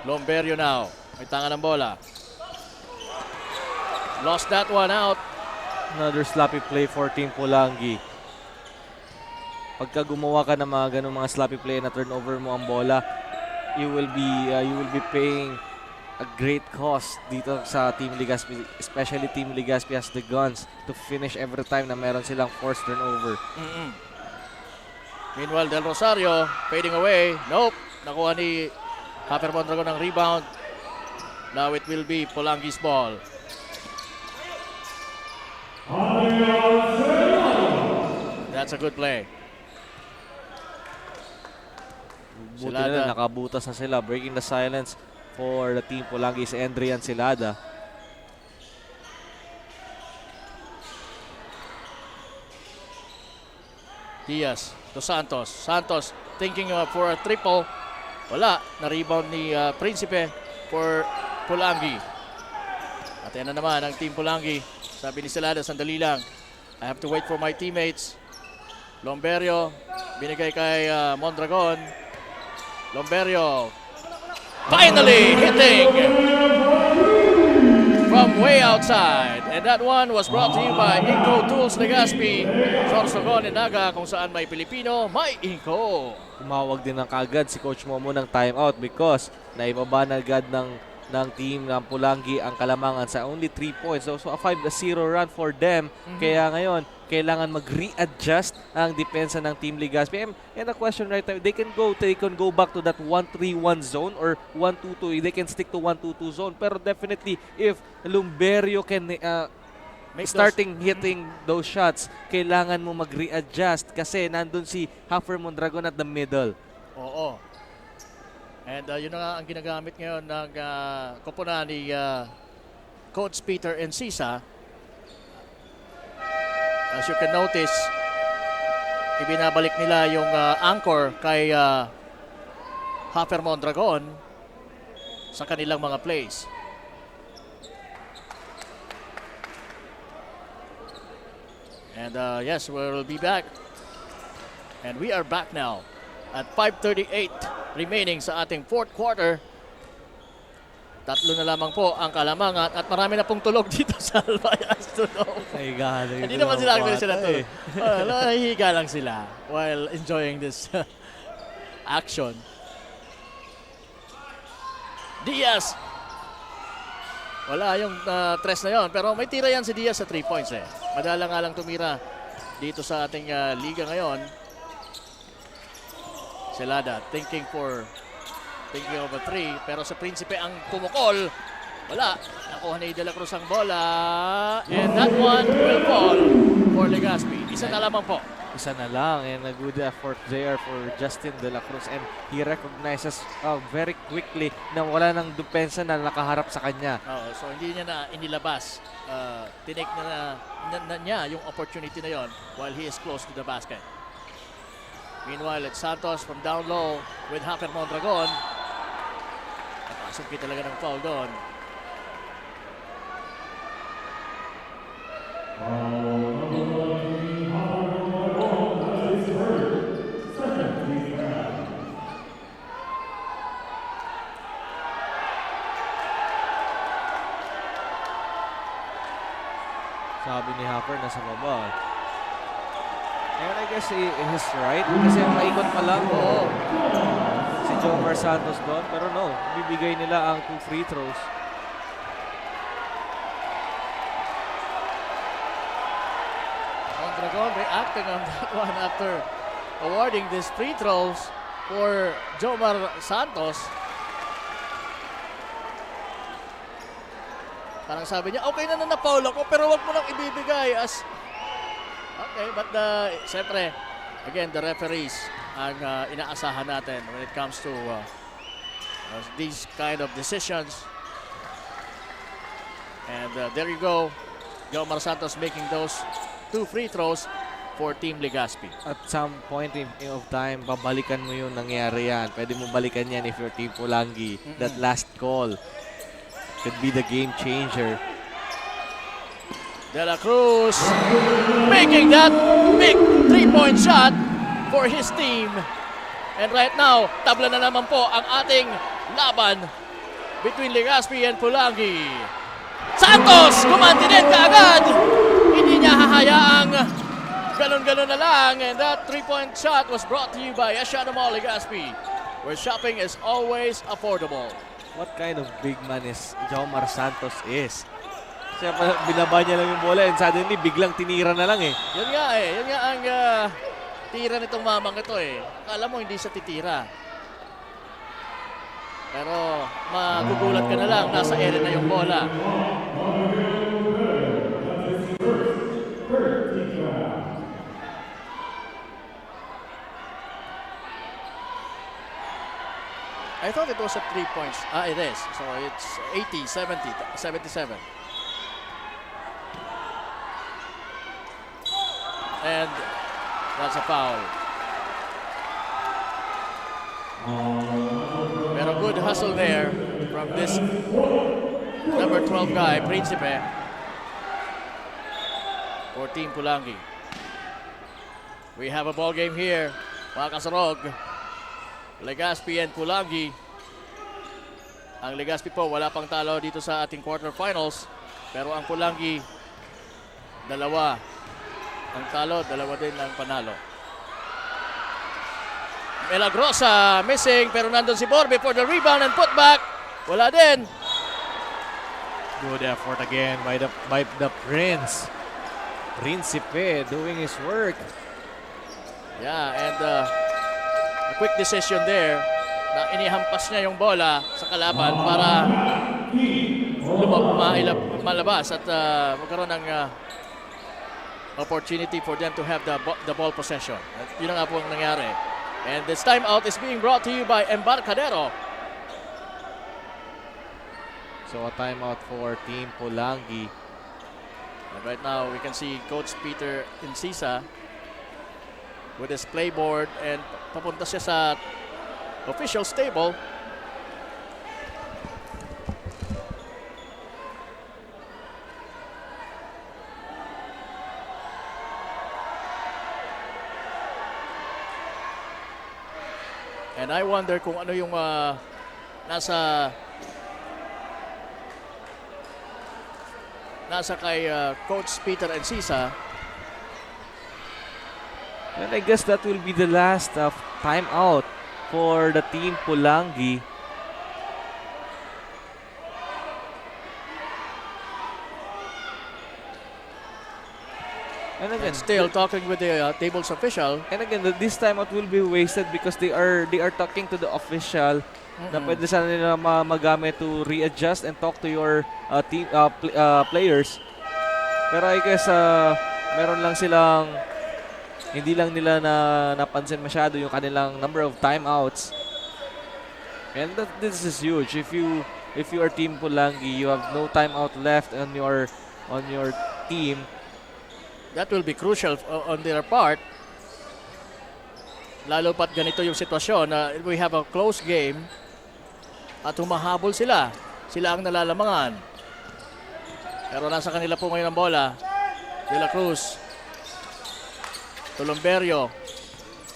Lomberio now. May tangan ng bola. Lost that one out. Another sloppy play for Team Polangui. Pagka gumawa ka ng mga ganong mga sloppy play na turnover mo ang bola, you will be uh, you will be paying a great cost dito sa Team Legazpi, especially Team Legazpi has the guns to finish every time na meron silang forced turnover. Mm-mm. Meanwhile, Del Rosario fading away. Nope. Nakuha ni Hopper Mondragon ang rebound. Now it will be Polangi's ball. That's a good play. Buti na lang, nakabutas na sila. Breaking the silence for the Team Polangui is Andrian Celada. Diaz to Santos. Santos thinking uh, for a triple. Wala. Na-rebound ni uh, Principe for Polangi. At ayan na naman ang Team Polangi. Sabi ni Celada, "Sandali lang. I have to wait for my teammates." Lomberio, binigay kay uh, Mondragon. Lomberio, finally hitting from way outside. And that one was brought to you by Inco Tools Legazpi, Sorsogon, Naga, kung saan may Pilipino, may Inco. Tumawag din ng kaagad si Coach Momo ng timeout because naibaba na agad ng, ng team ng Pulangi ang kalamangan sa only three points. So, so a five zero run for them. Mm-hmm. Kaya ngayon, kailangan mag-readjust ang depensa ng Team Legazpi. And, and the question right now, they can go, they can go back to that one three one zone or one two two. They can stick to one two two zone. Pero definitely, if Lumberio can uh, starting hitting those shots, kailangan mo mag-readjust kasi nandun si Haffer Mondragon at the middle. Oo. And uh, yun na nga ang ginagamit ngayon ng uh, koponan ni uh, Coach Peter Encisa. As you can notice, ibinabalik nila yung uh, anchor kay uh, Haffer Mondragon sa kanilang mga plays. And uh, yes, we'll be back. And we are back now at five thirty-eight remaining sa ating fourth quarter. Tatlo na lamang po ang kalamangan at marami na pong tulog dito sa Albay Astrodome. Nahiga lang Hindi naman sila actually sila tulog. Eh. Uh, nahihiga lang sila while enjoying this action. Diaz. Wala yung uh, tres na yon. Pero may tira yan si Diaz sa three points eh. Madala nga lang tumira dito sa ating uh, liga ngayon. Celada thinking for thinking of a three. Pero sa Prinsipe ang pumukol. Wala. Nakuha ni De La Cruz ang bola. And that one will fall for Legazpi. Isa na lamang po. Isa na lang. And a good effort there for Justin De La Cruz. And he recognizes uh, very quickly na wala nang depensa na nakaharap sa kanya. Oo, so hindi niya na inilabas. Uh, tinake na, na, na niya yung opportunity na yon while he is close to the basket. Meanwhile, it's Santos from down low with Hacker Mondragon. Napasok talaga ng foul doon. Sabi ni Hopper, nasa baba. And I guess he, he's right. Kasi paikot pa lang. Oo. Si Jomar Santos doon. Pero no, bibigay nila ang two free throws. Mondragon reacting on that one after awarding these free throws for Jomar Santos. Parang sabi niya, "Okay na na na-foul ako, pero wag mo nang ibibigay as." Okay, but the, siyempre, again, the referees ang uh, inaasahan natin when it comes to uh, uh, these kind of decisions. And uh, there you go, Jomar Santos making those two free throws for Team Legazpi. At some point in, of time, babalikan mo yung nangyari yan. Pwede mo balikan yan if you're Team Pulangi. Mm-hmm. That last call could be the game changer. De La Cruz making that big three-point shot for his team. And right now, tabla na naman po ang ating laban between Legazpi and Pulangi. Santos, gumanti din kaagad. Hindi niya hahayaang ganun-ganun na lang. And that three-point shot was brought to you by Asiano Mall Legazpi, where shopping is always affordable. What kind of big man is Jomar Santos is? Siya pa, binaba niya lang yung bola and suddenly biglang tinira na lang eh. Yun nga eh. Yun nga ang ah, tira nitong mamang ito eh. Akala mo hindi siya titira. Pero magugulat ka na lang, nasa ere na yung bola. I thought it was a three points. Ah, it is. So it's eighty, seventy, seventy-seven. And that's a foul. Pero good hustle there from this number twelve guy, Principe, for Team Pulangi. We have a ball game here, mga kasurog. Legazpi and Pulangi. Ang Legazpi po, wala pang talo dito sa ating quarterfinals. Pero ang Pulangi, dalawa ang talo, dalawa din ang panalo. Milagrosa missing, pero nandun si Borbe for the rebound and putback. Wala din. Good effort again by the by the Prince. Principe doing his work. Yeah, and uh, a quick decision there na inihampas niya yung bola sa kalaban para lumab- mailab- malabas at uh, magkaroon ng uh, opportunity for them to have the, bo- the ball possession. At yun na nga po ang nangyari. And this timeout is being brought to you by Embarcadero. So a timeout for Team Pulangi. And right now, we can see Coach Peter Incisa with his playboard and papunta siya sa official's table. And I wonder kung ano yung ah, nasa nasa kay ah, Coach Peter Incisa. And I guess that will be the last of timeout for the Team Pulangi. And again, Still talking with the uh, tables official. And again, th- this timeout will be wasted because they are they are talking to the official na Mm-mm. pwede sana nila ma- magamit to readjust and talk to your uh, team uh, pl- uh, players. Pero I guess uh, meron lang silang hindi lang nila na napansin masyado yung kanilang number of timeouts. And that, this is huge. If you if you are Team Pulangi, you have no timeout left on your on your team. That will be crucial uh, on their part. Lalo pat ganito yung sitwasyon na we have a close game at humahabol sila. Sila ang nalalamangan. Pero nasa kanila po ngayon ang bola. De La Cruz. To Lomberio.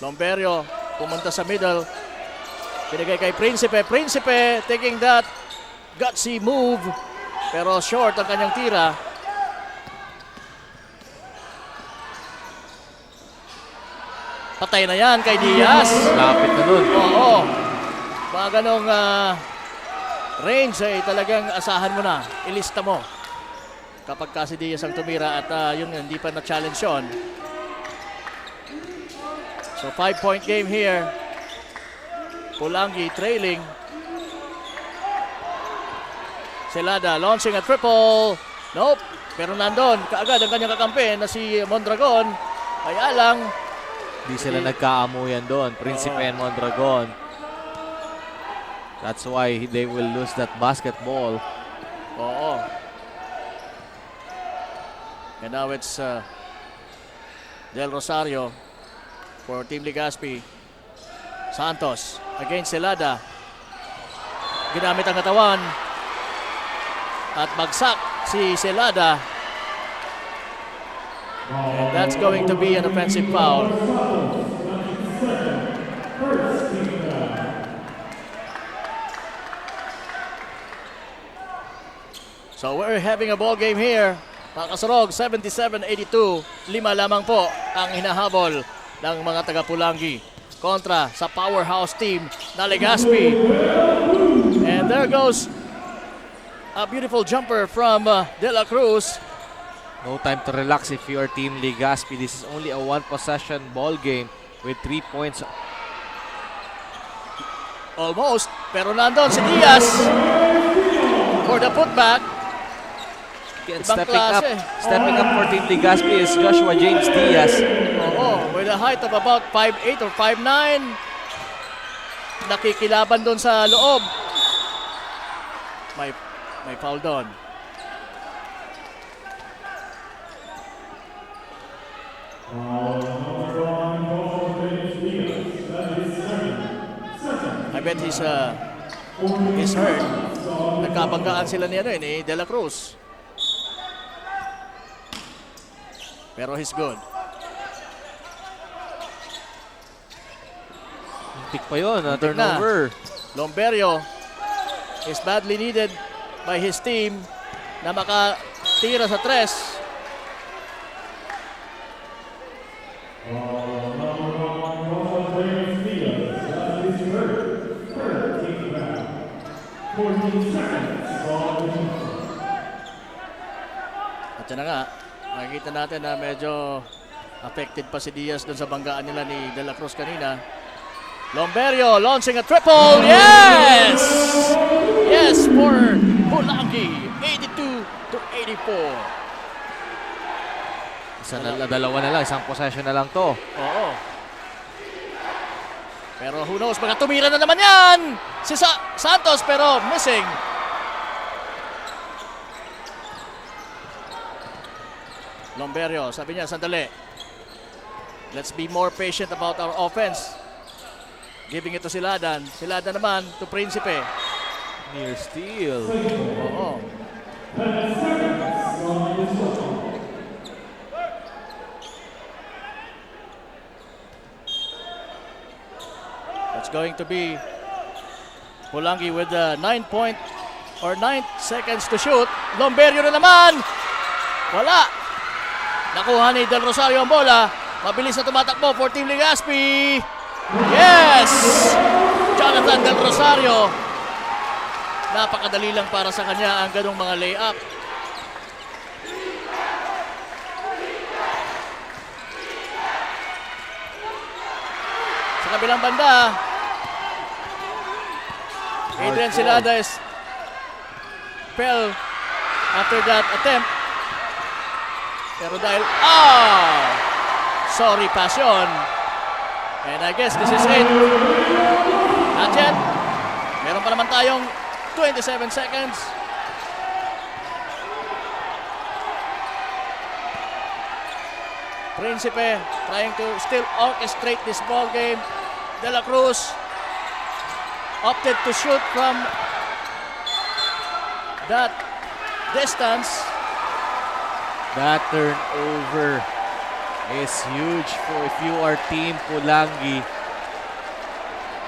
Lomberio pumunta sa middle. Binigay kay Principe. Principe taking that gutsy move. Pero short ang kanyang tira. Patay na yan kay Diaz. Lapit na nun. Oo. Mga ganong ah, range ay talagang asahan mo na. Ilista mo. Kapag ka si Diaz ang tumira at ah, yun nga, hindi pa na-challenge yun. So, five-point game here. Pulangi trailing. Celada launching a triple. Nope. Pero nandun, kaagad ang kanyang kakampi na si Mondragon. Kaya lang, Di sila Hindi. Nagkaamuyan doon, Principe Oo. and Mondragon. That's why they will lose that basketball. Oo. And now it's uh, Del Rosario for Team Legazpi. Santos against Celada. Ginamit ang katawan. At bagsak si Celada. And that's going to be an offensive foul. So we're having a ball game here. Mga kasurog, seventy-seven eighty-two. Lima lamang po ang hinahabol ng mga taga-Pulangi kontra sa powerhouse team na Legazpi. And there goes a beautiful jumper from uh, De La Cruz. No time to relax if you are Team Legazpi. This is only a one possession ball game with three points. Almost. Pero nandun si Diaz for the putback. And Ibang stepping up, klase. Stepping up for Team Legazpi is Joshua James Diaz. Oo, with a height of about five eight or five nine. Nakikilaban doon sa loob. May, may foul doon. I bet he's, uh, he's hurt. Nagkabanggaan sila ni, ano, eh, ni De La Cruz. Pero he's good. Pick pa yun, ah, Muntik na. Turnover. Lomberio is badly needed by his team na makatira sa tres. At yan na nga, nakikita natin na medyo affected pa si Diaz doon sa banggaan nila ni De La Cruz kanina. Lomberio launching a triple. Yes! Yes for Pulangi. eighty-two to eighty-four. Isa na, dalawa na lang, isang possession na lang to. Oo. Pero who knows, baka tumira na naman yan si Sa- Santos, pero missing. Lomberio, sabi niya, sandali. Let's be more patient about our offense. Giving it to Siladan. Siladan naman to Principe. Near steal. Oo. That's going to be Pulangi with the nine point or nine seconds to shoot. Lomberio na naman. Wala. Nakuha ni Del Rosario ang bola. Mabilis na tumatakbo for Team Legazpi. Yes! Jonathan Del Rosario. Napakadali lang para sa kanya ang ganong mga layup. Sa kabilang banda, Adrian Silada is fell after that attempt. Pero dahil, ah! Sorry, Passion. And I guess this is it. Not yet. Meron pa naman tayong twenty-seven seconds. Principe trying to still orchestrate this ball game. De La Cruz opted to shoot from that distance. That turnover is huge for if you are Team Pulangi.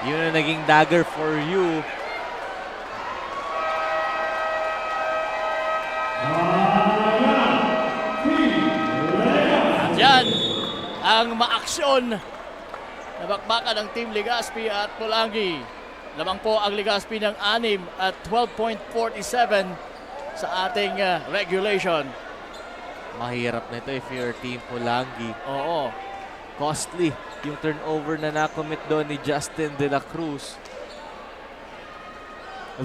Yun ang naging dagger for you. At yan ang maaksyon na bakbakan ng Team Legazpi at Pulangi. Lamang po ang Legazpi ng anim at twelve point forty-seven sa ating ah, regulation. Mahirap na ito if you're Team Pulangi. Oo. Costly yung turnover na nakomit doon ni Justin De La Cruz.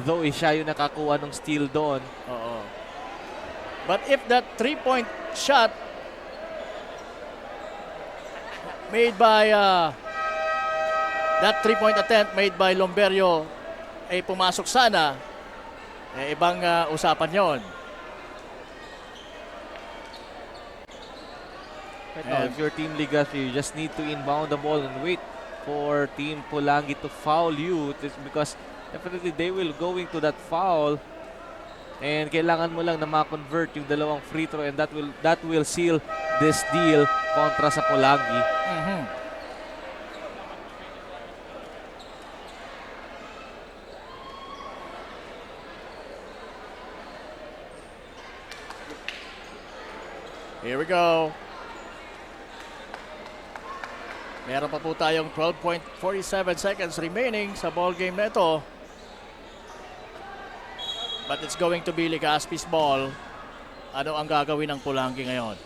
Though eh, siya yung nakakuha ng steal doon. Oo. But if that three-point shot made by uh, that three-point attempt made by Lomberio ay pumasok sana, eh, ibang uh, usapan yon. Right now, if you're Team Legazpi, you just need to inbound the ball and wait for Team Pulangi to foul you. This, because definitely they will going to that foul. And kailangan mo lang na ma-convert yung dalawang free throw and that will that will seal this deal kontra sa Polangui. Mhm. Here we go. Meron pa po tayong twelve point forty-seven seconds remaining sa ball game na ito. But it's going to be Legazpi's ball. Ano ang gagawin ng Polangui ngayon?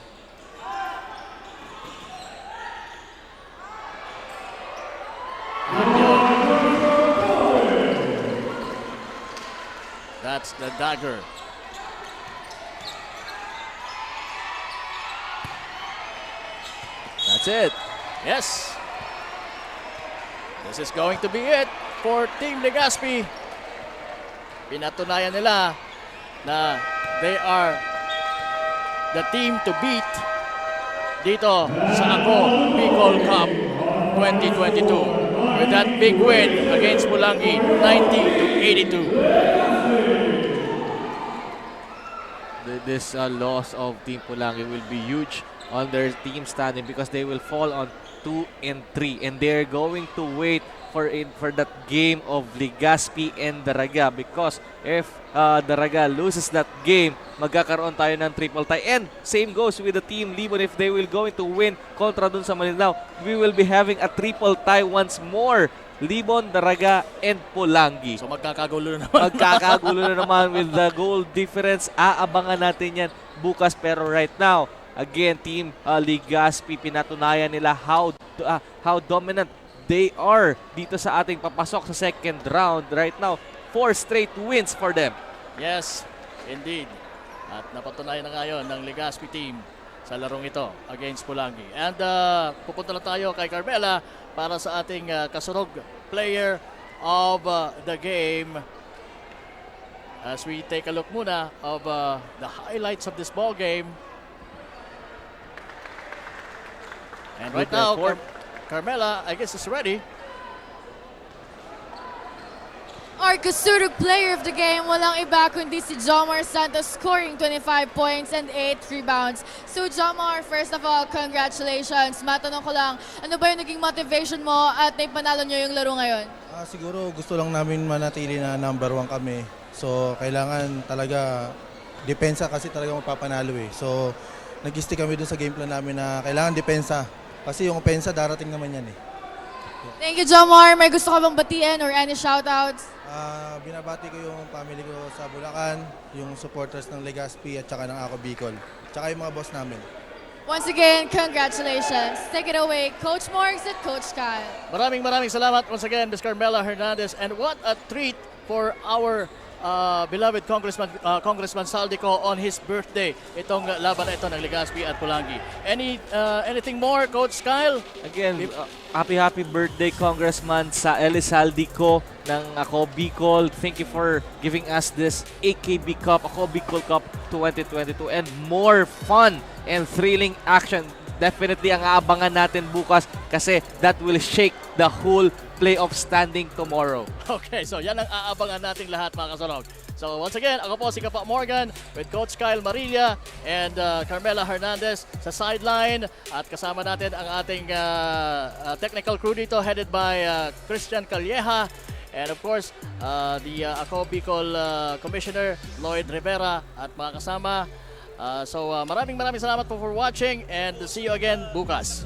That's the dagger. That's it. Yes. This is going to be it for Team Legazpi. Pinatunayan nila na they are the team to beat dito sa Ako Bicol Cup twenty twenty-two with that big win against Polangui, ninety to eighty-two. Th- This uh, loss of Team Polangui will be huge on their team standing because they will fall on two and three, and they're going to wait for in, for that game of Legazpi and Daraga, because if uh, Daraga loses that game, magkakaroon tayo ng triple tie. And same goes with the Team Libon. If they will going to win kontra dun sa Malinao, we will be having a triple tie once more. Libon, Daraga, and Polangui. So magkakagulo na naman. Magkakagulo na naman with the goal difference. Aabangan natin yan bukas. Pero right now, again, Team uh, Legazpi, pinatunayan nila how uh, how dominant they are dito sa ating papasok sa second round. Right now, four straight wins for them. Yes, indeed. At napatunayan na ngayon ng Legazpi team sa larong ito against Polangui. And uh, pupunta na tayo kay Carmela para sa ating uh, kasurog player of uh, the game. As we take a look muna of uh, the highlights of this ball game. And right With the now, court. Car- Carmela, I guess, is ready. Our Kasurog player of the game, walang iba kundi si Jomar Santos, scoring twenty-five points and eight rebounds. So Jomar, first of all, congratulations. Matanong ko lang, ano ba yung naging motivation mo at naipanalo nyo yung laro ngayon? Ah, siguro gusto lang namin manatili na number one kami. So, kailangan talaga depensa kasi talaga magpapanalo eh. So, nag-stick kami dun sa game plan namin na kailangan depensa. Kasi yung opensa, darating naman yan eh. Thank you, Jomar. May gusto ka bang batiin or any shoutouts? Ah, binabati ko yung family ko sa Bulacan, yung supporters ng Legazpi at saka ng Ako Bicol. Tsaka yung mga boss namin. Once again, congratulations. Take it away, Coach Morgs at Coach Kyle. Maraming maraming salamat once again, Miss Carmela Hernandez. And what a treat for our uh, beloved Congressman uh, Congressman Zaldy Co on his birthday. Itong uh, laban na ito ng Legazpi at Polangui. Any uh, anything more, Coach Kyle? Again, If- uh, happy happy birthday, Congressman sa Elizalde Co ng Ako Bicol. Thank you for giving us this A K B Cup, Ako Bicol Cup twenty twenty-two, and more fun and thrilling action. Definitely ang aabangan natin bukas kasi that will shake the whole playoff standing tomorrow. Okay, so yan ang aabangan nating lahat, mga kasurog. So once again, ako po si Kapa Morgan with Coach Kyle Marilla and uh, Carmela Hernandez sa sideline. At kasama natin ang ating uh, uh, technical crew dito headed by uh, Christian Calleja. And of course, uh, the uh, Ako Bicol uh, Commissioner Lloyd Rivera at mga kasama. Uh, so uh, maraming maraming salamat po for watching and see you again bukas.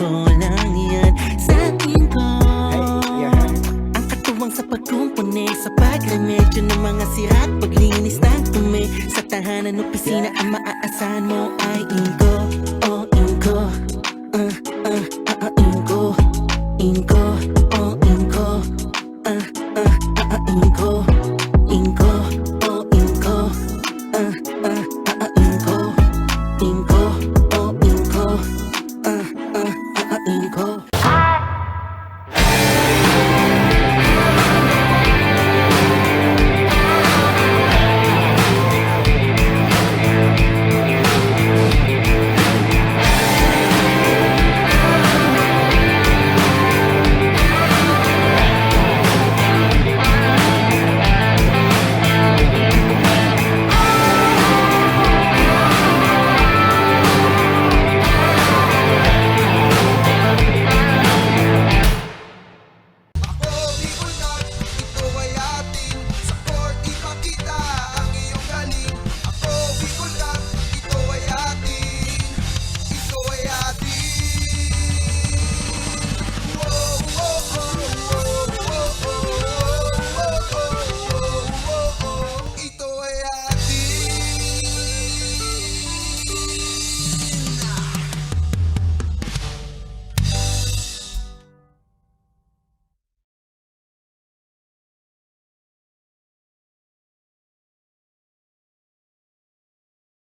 O lang yan sa Inko. Hey, yeah. Ang katuwang sa pagkumpone, sa pagremedyo ng mga sira at paglinis ng tumi. Sa tahanan opisina, ang maaasahan mo ay Inko. O Inko, ah, ah, ah, ah, Inko. Inko,